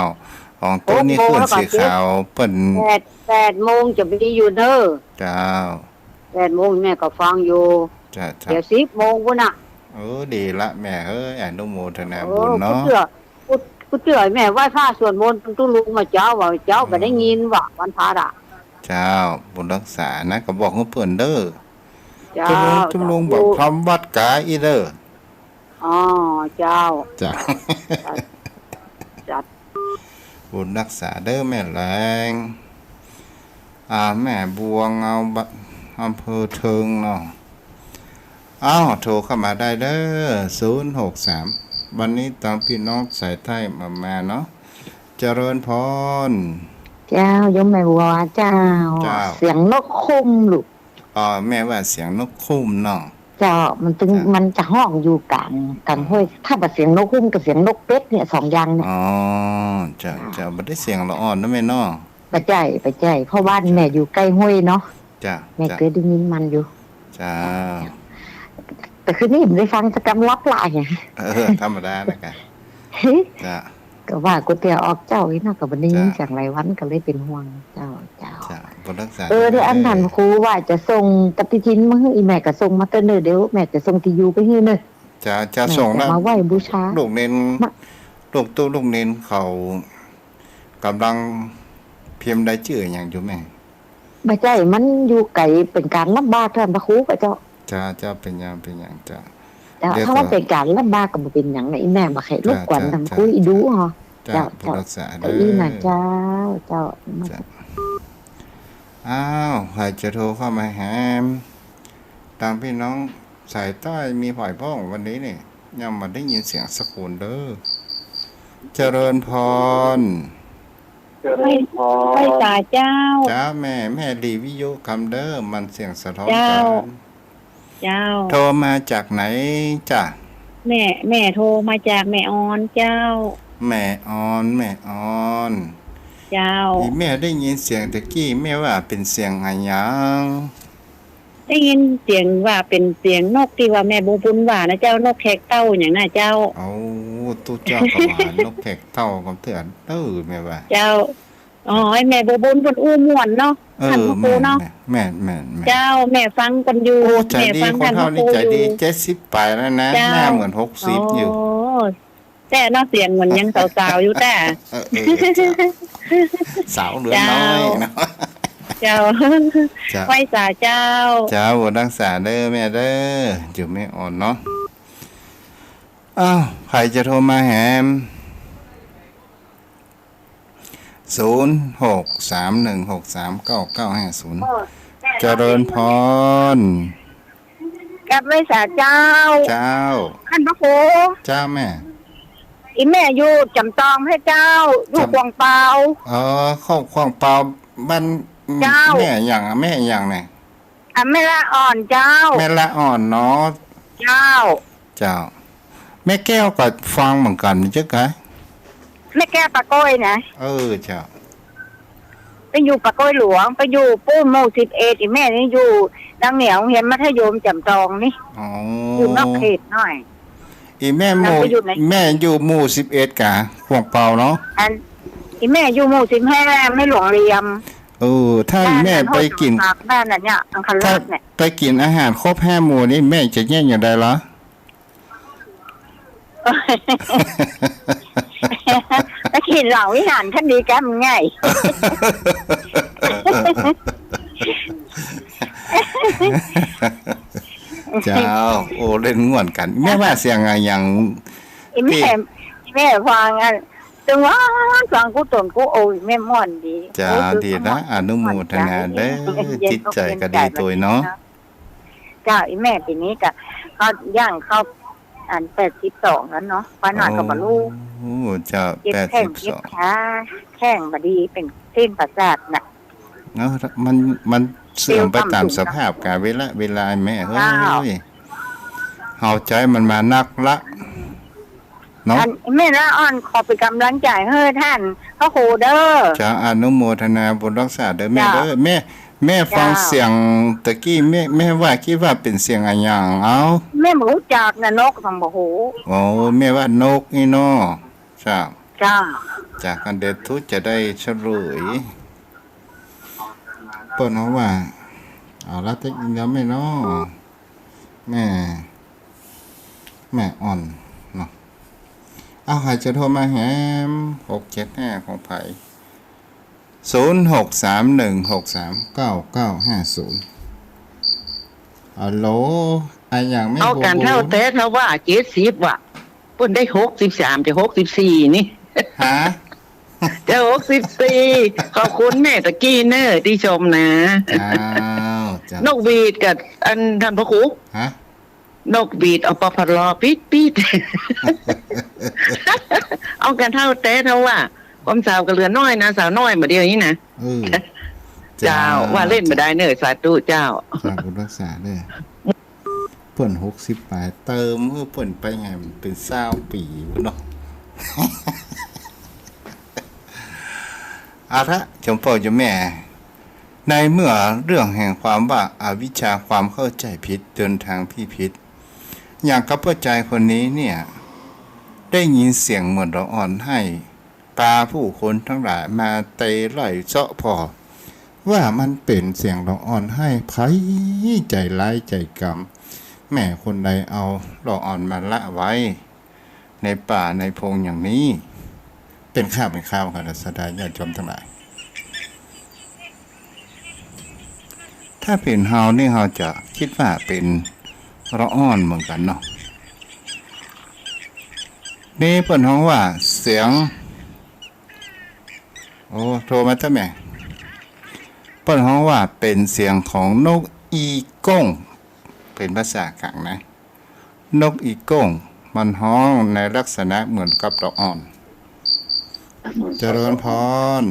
ของโต๊ะนี่ หกโมง ขึ้น แล้วก็ สีขาว เจ็ด เปิ้น แปด แปดโมงจะมีอยู่เน้อ เจ้า แปดโมงแม่ก็ฟังอยู่ จ้ะ จ้ะ เดี๋ยวสิบโมงพุ้นน่ะ เออ ดีละแม่เอ้ย อนุโมทนาบุญเนาะ เออ กู้เตื้อ กู้ กู้เตื้อแม่ไหว้พระสวดมนต์ตุ๊ลุงมาเจ้า ว่าเจ้า อืม บ่ได้ยินว่าวันพระอะ เจ้า บุญรักษานะ ก็บอกหื้อเปิ้นเน้อ เจ้า ตุ๊ลุง ตุ๊ลุงบอกทำวัดกาอี้เน้อ อ๋อ เจ้า จ้ะ จัด บุญรักษาเน้อแม่แหลง อ่า แม่บัวเงา บะ อำเภอเทิงเนาะ อ้าว โทรเข้ามาได้เน้อ ศูนย์หกสาม วันนี้ตางปี้น้องสายใต้มา มาเนาะ เจริญพร เจ้า โยมแม่บัวเจ้า เจ้า เสียงนกคุ้มลูก อ๋อ แม่ว่าเสียงนกคุ้มเนาะ เจ้า มันตึง จ้ะ มันจะฮ้องอยู่ก๋าง ก๋างห้วย ถ้าบ่เสียงนกคุ้มกับเสียงนกเป็ดเนี่ย สองอย่างเนี่ย อ๋อ เจ้า เจ้า บ่ได้เสียงละอ่อนนะแม่เนาะ บ่ใจ้ บ่ใจ้ เพราะบ้านแม่อยู่ใก้ห้วยเนาะ จ้ะ แม่ จ้ะ เกยได้ยินมันอยู่ จ้า แต่คืนนี้บ่ได้ฟังสักกำ หลับหลายไง เออ ธรรมดานะกะ จ้ะ ก็ว่ากูเตียออกเจ้าอี้นะ ก็บ่ได้ยินเสียงหลายวัน ก็เลยเป๋นห่วง เจ้า เจ้า เจ้า บุญรักษา เออ เดี๋ยวอันนั้น ครูว่าจะส่งปฏิทินมาหื้อ อี่แม่ก็ส่งมาเต๊อะเน่อ เดี๋ยวแม่จะส่งตี้อยู่ไปหื้อเน่อ จะ จะส่ง แม่จะ นะ มาไหว้บูชา ลูกเณร มา ลูกตุ๊ลูกเณรเขาก่ำลังพิมพ์รายจื้ออะหยังอยู่แม่ บ่ใจ้ มันอยู่ไก๋ เป๋นก๋านลำบากต้านพระครูก็เจ้า เจ้า เจ้า เป๋นหยัง เป๋นหยัง เจ้า เจ้า เดี๋ยว ถ้าว่า ก่อน เป๋นก๋านลำบากก็บ่เป๋นหยังนะ อี่แม่บ่ใค่รบกวน เจ้า ต้าน เจ้า ครู เจ้า อีดูเหรอ เจ้า เจ้า บุญรักษา เจ้า เด้อ ก็อี้นะ เจ้า เจ้า เจ้า อ้าว ใผจะโทรเข้ามาแหม ตางปี้น้องสายใต้มีใผพ่องวันนี้นี่ ยังบ่ได้ยินเสียงสักคนเด้อ เจริญพร เจริญพร ไหว้สาเจ้า เจ้าแม่ แม่หลีวิทยุกำเด้อ มันเสียงสะท้อน เจ้า กั๋น เจ้า โทรมาจากไหนจ๊ะ แม่ แม่โทรมาจากแม่ออนเจ้า แม่ออน แม่ออน เจ้า อี่แม่ได้ยินเสียงตะกี้ แม่ว่าเป๋นเสียงอะหยัง ได้ยินเสียงว่าเป๋นเสียงนกตี้ว่าแม่บัวบุญว่านะเจ้า นกแขกเต้าอะหยังนะเจ้า เอ้า ตุ๊เจ้าก็ว่านกแขกเต้าก็เตื้อเด้อแม่ว่า เจ้า อ๋อ ไอ้แม่บัวบุญเปิ้นอู้ม่วนเนาะ เออ ต้านพระครูเนาะ แม่น แม่น แม่น แม่น เจ้า แม่ฟังเปิ้นอยู่ โอ้ ใจ๋ดี แม่ฟัง คนเฒ่านี่ ต้านพระครู ใจ๋ดี อยู่ เจ็ดสิบป๋ายแล้วนะ เจ้า หน้าเหมือนหกสิบอยู่ อ๋อ แต๊เนาะ เสียงเหมือนยังสาวๆ อยู่แต๊ เออ เออ เจ้า สาวเหลือน้อยเนาะ เจ้า เจ้า เจ้า ไหว้สาเจ้า เจ้า บุญรักษาเด้อแม่เด้อ อยู่แม่ออนเนาะ อ้าว ใผจะโทรมาแหม ศูนย์หกสามหนึ่งหกสามเก้าเก้าห้าศูนย์ เจริญพร กับไหว้สาเจ้า เจ้า ต้านพระครู เจ้าแม่ อี่แม่อยู่จำตองแฮะเจ้า อยู่ จำ ขวางเปา อ๋อ เข้าขวางเปา บ้าน เจ้า แม่อะหยังอะ แม่อะหยังเนี่ย อ่ะ แม่ละอ่อนเจ้า แม่ละอ่อนเนาะ เจ้า เจ้า แม่แก้วก็ฟังเหมือนกั๋นเจ้าคะ แม่แก้วปากก้อยนะ เออ เจ้า ไปอยู่ปากก้อยหลวง ไปอยู่ปู๊นหมู่สิบเอ็ด อี่แม่นี่อยู่ตางเหนือโฮงเฮียนมัธยมจำตองนี่ อ๋อ อยู่นอกเขตหน่อย อี่แม่หมู่ แล้วไปอยู่ไหน แม่อยู่หมู่สิบเอ็ดกา ขวางเปาเนาะ อัน อี่แม่อยู่หมู่สิบห้า แม่หลวงเหลี่ยม เออ ถ้าอี่แม่ไปกิ๋น บ้านอันนั้น บ้านอันเนี้ย อังคารราชเนี่ย ถ้าไปกิ๋นอาหารครบห้าหมู่นี่ แม่จะเยียะอย่างใดลอ ไปกิ๋นหลังวิหารคันดีแก้มไง เจ้า โอ้ เล่นม่วนกั๋น แม่ว่าเสียงอะหยัง อี่แม่ ตี้ อี่แม่ฟังอัน ตึงว่าฟังกู้ต๋นกู้ โอ้ อี่แม่ม่วนดี เจ้า โอ้ ดีนะ อนุโมทนาเด้อ เย็นอกเย็นใจ๋ จิตใจ๋ก็ดีตวยเนาะ เจ้า อี่แม่ปี๋นี้ก็ ก็ย่างเข้า อัน แปดสิบสองแล้วเนาะ ป้าน้อยก็บ่ฮู้ โอ้ เจ้า เจ็บแข้ง แปดสิบสอง เจ็บขา แข้งบ่ดี เป๋นเส้นประสาทน่ะ เนาะ มัน มันเสื่อมไปต๋ามสภาพกาลเวลา เวลาแม่เอ้ย เจ้า เฮาใจ๊มันมานักละ เนาะ อันแม่ละอ่อนขอเป๋นก๋ำลังใจ๋หื้อต้านพระครูเด้อ เจ้า อนุโมทนาบุญรักษาเด้อแม่เด้อ เจ้า แม่ แม่ฟัง เจ้า เสียงตะกี้ แม่ แม่ว่า กึ๊ดว่าเป๋นเสียงอะหยัง เอ้า แม่บ่ฮู้จักนะ นก แม่บ่ฮู้ โอ้ แม่ว่านกนี่เนาะ เจ้า เจ้า จากนั้นเดี๋ยวตุ๊จะได้เฉลย เปิ้นเอาว่า เอาละ เต๊อะ เดี๋ยวแม่เนาะ แม่ แม่อ่อนเนาะ เอา ใผจะโทรมาแหม หกเจ็ดห้า ของใผ ศูนย์หกสามหนึ่งหกสามเก้าเก้าห้าศูนย์ ฮัลโหล อะหยังแม่ เอา บัว กั๋นเฒ่า บัว แต๊เฒ่าว่า เจ็ดสิบ ว่ะ เปิ้นได้หกสิบสาม จะหกสิบสี่ นี่ ฮะ จะหกสิบสี่ ขอบคุณแม่ตะกี้เน่อตี้ชมนะ เจ้า เจ้า นกหวีดกับอันต้านพระครู ฮะ นกหวีด อปพล ปิ๊ดปิ๊ด เอา กั๋นเฒ่าแต๊เฒ่าว่า ความสาวก็เหลือน้อยนะ สาวน้อยบ่าเดี่ยวนี้นะ เออ เจ้า เจ้า ว่าเล่นบ่ได้เน่อ สาธุเจ้า สาธุรักษาเน่อ เปิ้นหกสิบป๋าย เติมหื้อเปิ้นไปไง มันเป๋นซาวปี๋พุ้นเนาะ เอาละ โยมป้อโยมแม่ ในเมื่อเรื่องแห่งความว่าอวิชชา ความเข้าใจ๋ผิด เดินตางตี้ผิด อย่างกับป้อจายคนนี้เนี่ย ได้ยินเสียงเหมือนละอ่อนไห้ ปาผู้คนตังหลายมาเตไล่เซาะผ่อ ว่ามันเป๋นเสียงละอ่อนไห้ ใผใจ๋ร้ายใจ๋กำ แม่คนใดเอาละอ่อนมาละไว้ ในป่าในพงอย่างนี้ เป๋นข่าวเป๋นคราวกั๋น ศรัทธาญาติโยมตังหลาย ถ้าเป๋นเฮานี่ เฮาจะกึ๊ดว่าเป๋นละอ่อนเหมือนกั๋นเนาะ นี่เปิ้นฮ้องว่าเสียง โอ้ โทรมาตั้งแม่ เปิ้นฮ้องว่าเป๋นเสียงของนกอีโก้ง เป๋นภาษากลางนะ นกอีโก้ง มันฮ้องในลักษณะเหมือนกับละอ่อน เจริญพร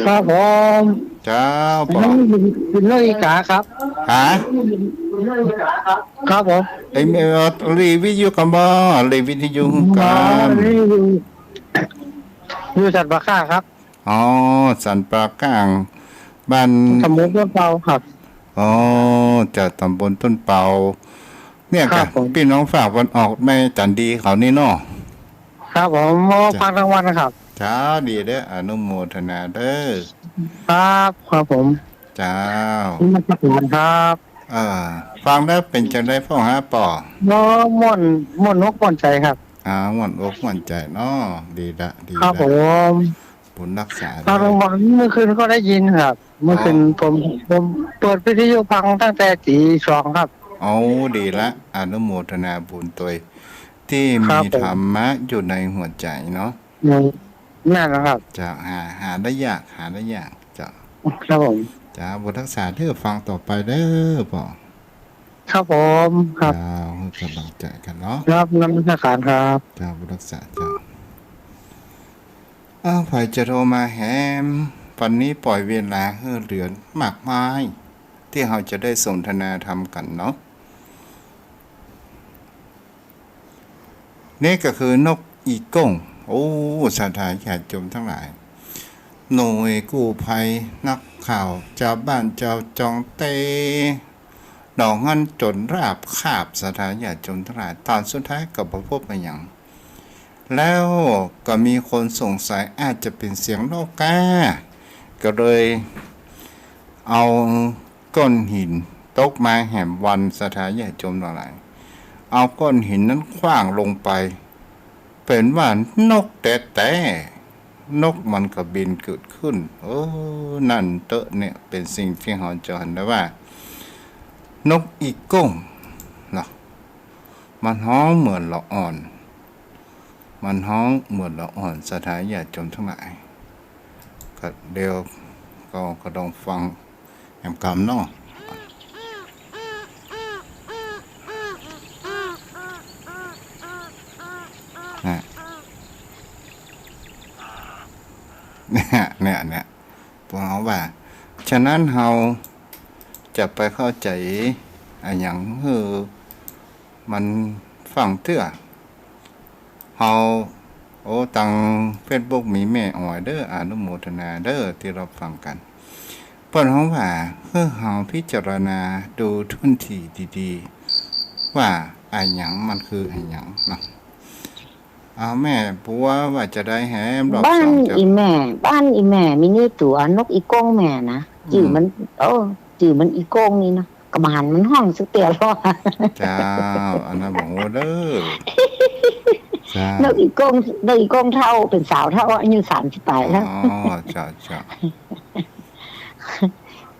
ครับผม เจ้า อันนี้เป็นนกอีกาครับ ฮะ ครับผม เอ็ม เอ เอ รีวิทยุกั๋นบ่ รีวิทยุกั๋น อ๋อ นี่อยู่ อยู่สันป่าข้าครับ อ๋อ สันป่าข้า บ้าน ตำบลต้นเปาครับ อ๋อ จากตำบลต้นเปา เนี่ย ครับผม ปี้น้องฝากวันออกแม่จันดีเขานี่เนาะ ครับผม โอ้ จ้ะ ฟังทั้งวันนะครับ เจ้า ดีเด้อ อนุโมทนาเด้อ ครับ ครับผม เจ้า นมัสการครับ เออ ฟังแล้วเป๋นจังใดพ่องฮะ ป้อ โอ้ ม่วน ม่วนอกม่วนใจ๋ครับ อ่า ม่วนอกม่วนใจ๋เนาะ ดีละ ดีละ ครับผม บุญฮักษา ครับ เด้อ ผม เมื่อคืนก็ได้ยินครับ เมื่อคืน อ๋อ ผม ผมเปิดวิทยุฟังตั้งแต่ตีสองครับ โอ้ ดีละ อนุโมทนาบุญตวย ตี้ ครับ มี ผม ธรรมะอยู่ในหัวใจ๋เนาะ อืม นั่นแหละครับ เจ้า หา หาได้ยาก หาได้ยาก เจ้า ครับผม เจ้า บุญฮักษาเด้อ ฟังต่อไปเด้อ ป้อ ครับผม ครับ เจ้า หื้อกำลังใจ๋กั๋นเนาะ ครับ นมัสการครับ เจ้า บุญฮักษา เจ้า อ้าว ใผจะโทรมาแหม วันนี้ป่อยเวลาหื้อเหลือมากมาย ตี้เฮาจะได้สนทนาธรรมกั๋นเนาะ นี่ก็คือนกอีโก้ง โอ้ ศรัทธาญาติโยมตังหลาย หน่วยกู้ภัย นักข่าว จาวบ้านจาวจองเต ดอกหั้นจ๋นราบคาบ ศรัทธาญาติโยมตังหลาย ต๋อนสุดท้ายก็บ่พบอะหยัง แล้วก็มีคนสงสัยอาจจะเป๋นเสียงนกกา ก็เลยเอาก้อนหินตกมาแหมวัน ศรัทธาญาติโยมตังหลาย เอาก้อนหินนั้นขว้างลงไป เป๋นว่านกแต๊ๆ นกมันก็บินเกิดขึ้น เออ นั่นเต๊อะ เนี่ยเป๋นสิ่งตี้เฮาจะหันได้ว่า นกอีโก้งเนาะ มันฮ้องเหมือนละอ่อน มันฮ้องเหมือนละอ่อน ศรัทธาญาติโยมตังหลาย ก็เดี๋ยวก็ ก็ลองฟังแหมกำเนาะ นะ เนี่ย เนี่ย เนี่ย พวกเฮาว่า ฉะนั้นเฮาจะไปเข้าใจ๋อะหยังหื้อมันฟั่งเตื้อ เฮา โอ้ ตางเฟซบุ๊กมีแม่ออยเด้อ อนุโมทนาเด้อ ตี้ฮับฟังกั๋น เปิ้นฮ้องว่า หื้อเฮาพิจารณาดูถ้วนถี่ดีๆ ว่าอะหยังมันคืออะหยังเนาะ เอาแม่ปัวว่าจะใดแหมรอบสอง บ้าน เจ้า อี่แม่ บ้านอี่แม่มีนี่ตั๋วนกอี่ก้งแม่นะ อืม จื้อมัน โอ้ จื้อมันอี่ก้งนี่เนาะ ก็บ่หันมันฮ้องสักเตื้อลอ เจ้า อันนั้นบ่ฮู้เด้อ เจ้า นกอี่ก้ง นกอี่ก้งเฒ่า เป๋นสาวเฒ่า อายุสามสิบปลายแล้ว อ๋อ เจ้า เจ้า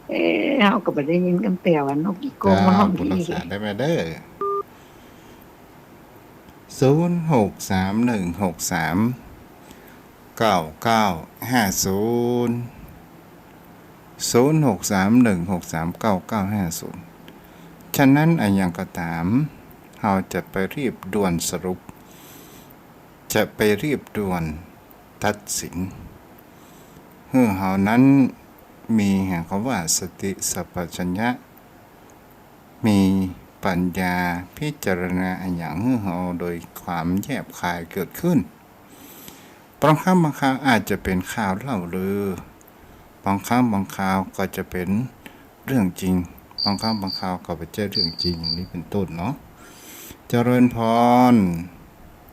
เอ้ย เฮาก็บ่ได้ยินกำเตื้อว่านกอี่ก้ง เจ้า มาฮ้อง บุญฮักษาได้แม่เด้อ ศูนย์หกสามหนึ่งหกสามเก้าเก้าห้าศูนย์ ศูนย์หกสามหนึ่งหกสามเก้าเก้าห้าศูนย์ ฉะนั้นอะหยังก็ต๋าม เฮาจะไปรีบด่วนสรุป จะไปรีบด่วนตัดสิน หื้อเฮานั้นมีแหมกำว่าสติสัมปชัญญะ มีปัญญาพิจารณาอะหยังหื้อเฮาโดยความแยบคายเกิดขึ้น บางครั้งบางคราวอาจจะเป๋นข่าวเล่าลือ บางครั้งบางคราวก็จะเป๋นเรื่องจริง บางครั้งบางคราวก็บ่ใจ้เรื่องจริง อย่างนี้เป๋นต้นเนาะ เจริญพร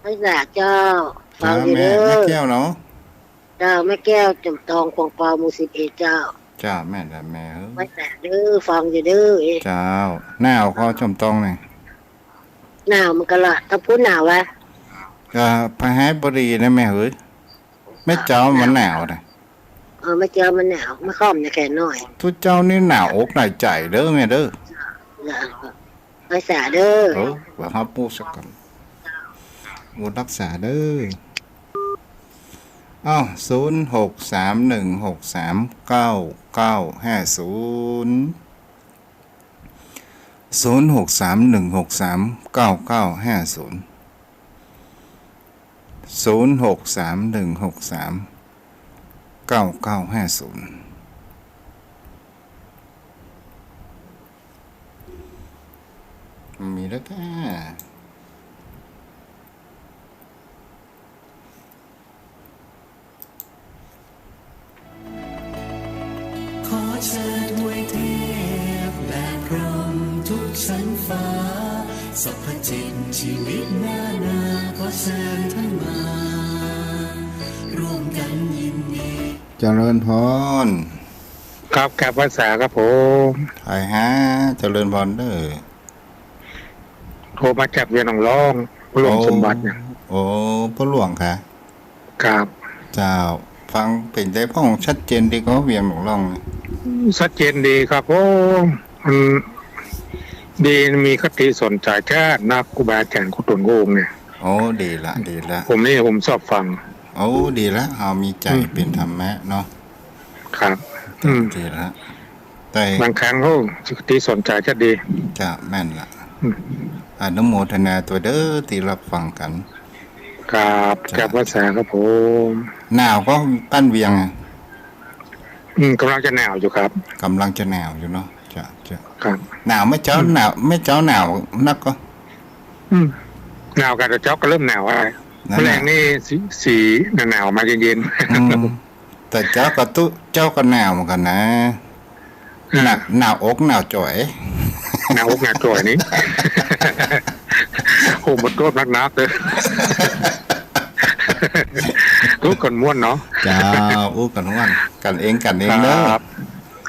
พระเจ้า ฟังอยู่เด้อ แม่แก้วเนาะ เจ้า แม่แก้ว จอมตอง ขวางเปา หมู่สิบเอ็ด เจ้า เจ้า แม่นละแม่เอ้ย ว่าจ๋าเด้อ ฟังอยู่เด้อ เจ้า หนาวก่อ จอมตองนี่ หนาวเหมือนกั๋นละ ตางปู๊นหนาววะ ก็พะไฮบุรีนะแม่เฮ้ย แม่เจ้ามันหนาวนะ เออ แม่เจ้ามันหนาว แม่ค่อมนะแขนน้อย ตุ๊เจ้านี่หนาวอกหนาวใจ๋เด้อแม่เด้อ ว่าจ๋าเด้อ เออ ว่าฮับปู๊สักก่อน บุญฮักษาเด้อ อ้าว ศูนย์หกสามหนึ่งหกสามเก้าเก้าห้าศูนย์ ศูนย์หกสามหนึ่งหกสามเก้าเก้าห้าศูนย์ ศูนย์หกสามหนึ่งหกสามเก้าเก้าห้าศูนย์ มีแล้วก้า ขอเชิญทวยเทพและพรหมทุกชั้นฟ้า สรรพจิตชีวิตนานา ขอเชิญท่านมา ร่วมกันยินดี เจริญพร ครับ กราบไหว้สาครับผม ใผฮะ เจริญพรเด้อ โทรมาจากเวียงหนองล่อง พ่อหลวงสมบัติเนี่ย โอ้ โอ้ พ่อหลวงคะ ครับ เจ้า ฟังเป๋นใดพ่อง ชัดเจนดีก่อ เวียงหนองล่องนี่ ชัดเจนดีครับ โอ้ มันดี มีคติสอนใจแก่นักครูบาอาจ๋ารย์ครูต๋นครูองค์เนี่ย โอ้ ดีละ ดีละ ผมนี่ผมชอบฟัง โอ้ ดีละ เฮามีใจ๋ อืม เป๋นธรรมะเนาะ ครับ อืม ดีละ แต่บางครั้งเขาคติสอนใจจะดี จ้ะ แม่นละ อืม อนุโมทนาตวยเด้อ ตี้ฮับฟังกั๋น ครับ จ้ะ กราบไหว้สาครับผม หนาวก่อ ป้านเวียงอะ อืม ก่ำลังจะหนาวอยู่ครับ ก่ำลังจะหนาวอยู่เนาะ จ้ะ จ้ะ ครับ หนาวแม่เจ้า อืม หนาว แม่เจ้าหนาวนักก่อ อืม หนาวก่ะ แต่เจ๊าก็เริ่มหนาวอะ นั่นแหละ แมลงนี่สี สีหนาวๆ มาเย็นๆ อืม แต่เจ๊าก็ตุ๊ เจ๊าก็หนาวเหมือนกั๋นนะ อ่า หนาว หนาวอกหนาวจ๋อย หนาวอกหนาวจ๋อยนี่ โอ้ บ่โต้ษนักๆ เด้อ อู้กั๋นม่วนเนาะ เจ้า อู้กั๋นม่วน กั๋นเอง กั๋นเองเนาะ ครับ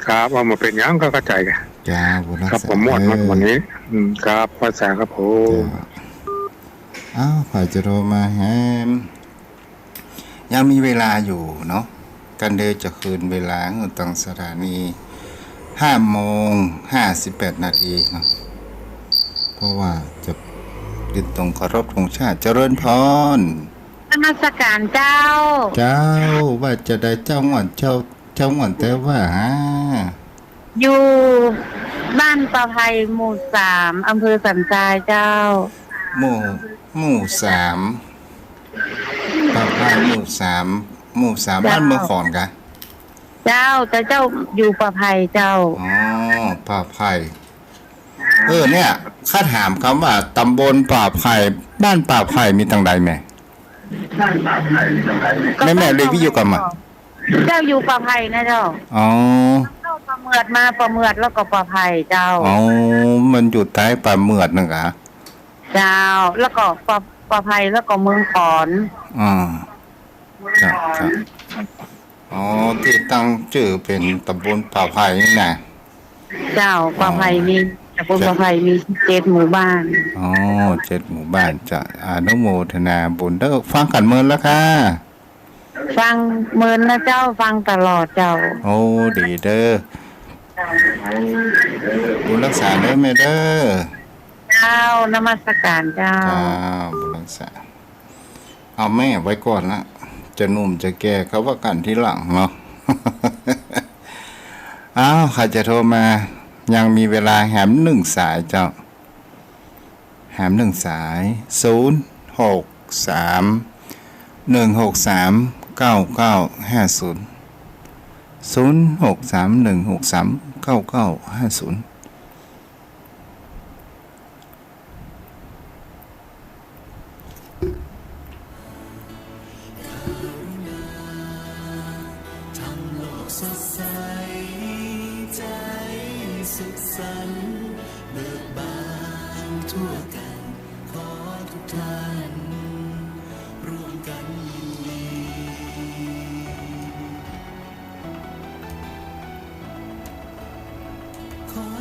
ครับ เอา บ่เป๋นหยัง ก็เข้าใจ๋กั๋น เจ้า บุญฮักษา ครับผม ม่วน เออ ม่วน วันนี้ อืม ครับ ไหว้สาครับผม เจ้า อ้าว ใผจะโทรมาแหม ยังมีเวลาอยู่เนาะ กั๋นเดียวจะคืนเวลาหื้อตางสถานี ห้าโมงห้าสิบแปดนาทีเนาะ เพราะว่าจะยืนตรงเคารพธงชาติ เจริญพร นมัสการเจ้า เจ้า ว่าจะใดเจ้าม่วน เจ้า เจ้าม่วนแต่ว่าฮะ อยู่บ้านป่าไผ่ หมู่สาม อำเภอสันทรายเจ้า หมู่ หมู่สาม ป่าไผ่ หมู่สาม หมู่สาม เจ้า บ้านเมืองขอนกะ เจ้า แต่เจ้าอยู่ป่าไผ่เจ้า อ๋อ ป่าไผ่ เออ เนี่ย ข้าถามกำว่าตำบลป่าไผ่ บ้านป่าไผ่มีตังใดแม่ แม่ แม่เรียกวิทยุกำมา เจ้าอยู่ป่าไผ่นะเจ้า อ๋อ เข้าป่าเหมือดมา ป่าเหมือดแล้วก็ป่าไผ่เจ้า อ๋อ มันอยู่ใต้ป่าเหมือดนั่นกะ เจ้า แล้วก็ป่า ป่าไผ่แล้วก็เมืองขอน อ่า ครับ ครับ อ๋อ ตี้ตั้งจื้อเป๋นตำบลป่าไผ่นี่นะ เจ้า อ๋อ ป่าไผ่มี ตำบลป่าไผ่มีเจ็ดหมู่บ้าน อ๋อ เจ็ดหมู่บ้าน จะอนุโมทนาบุญเด้อ ฟังกั๋นเมินแล้วค่ะ ฟังเมินนะเจ้า ฟังตลอดเจ้า โอ้ ดีเด้อ บุญฮักษาเด้อแม่เด้อ เจ้า นมัสการเจ้า เจ้า บุญฮักษา เอาแม่ไว้ก่อนละ จะหนุ่มจะแก่เขาว่ากั๋นทีหลังเนาะ อ้าว ใผจะโทรมา ยังมีเวลาแหมนึ่งสายเจ้า แหมนึ่งสาย ศูนย์หกสามหนึ่งหกสามเก้าเก้าห้าศูนย์ ศูนย์หกสามหนึ่งหกสามเก้าเก้าห้าศูนย์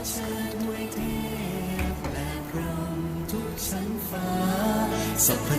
เชิดด้วยเทพและพรหมทุกชั้นฟ้า สรรพ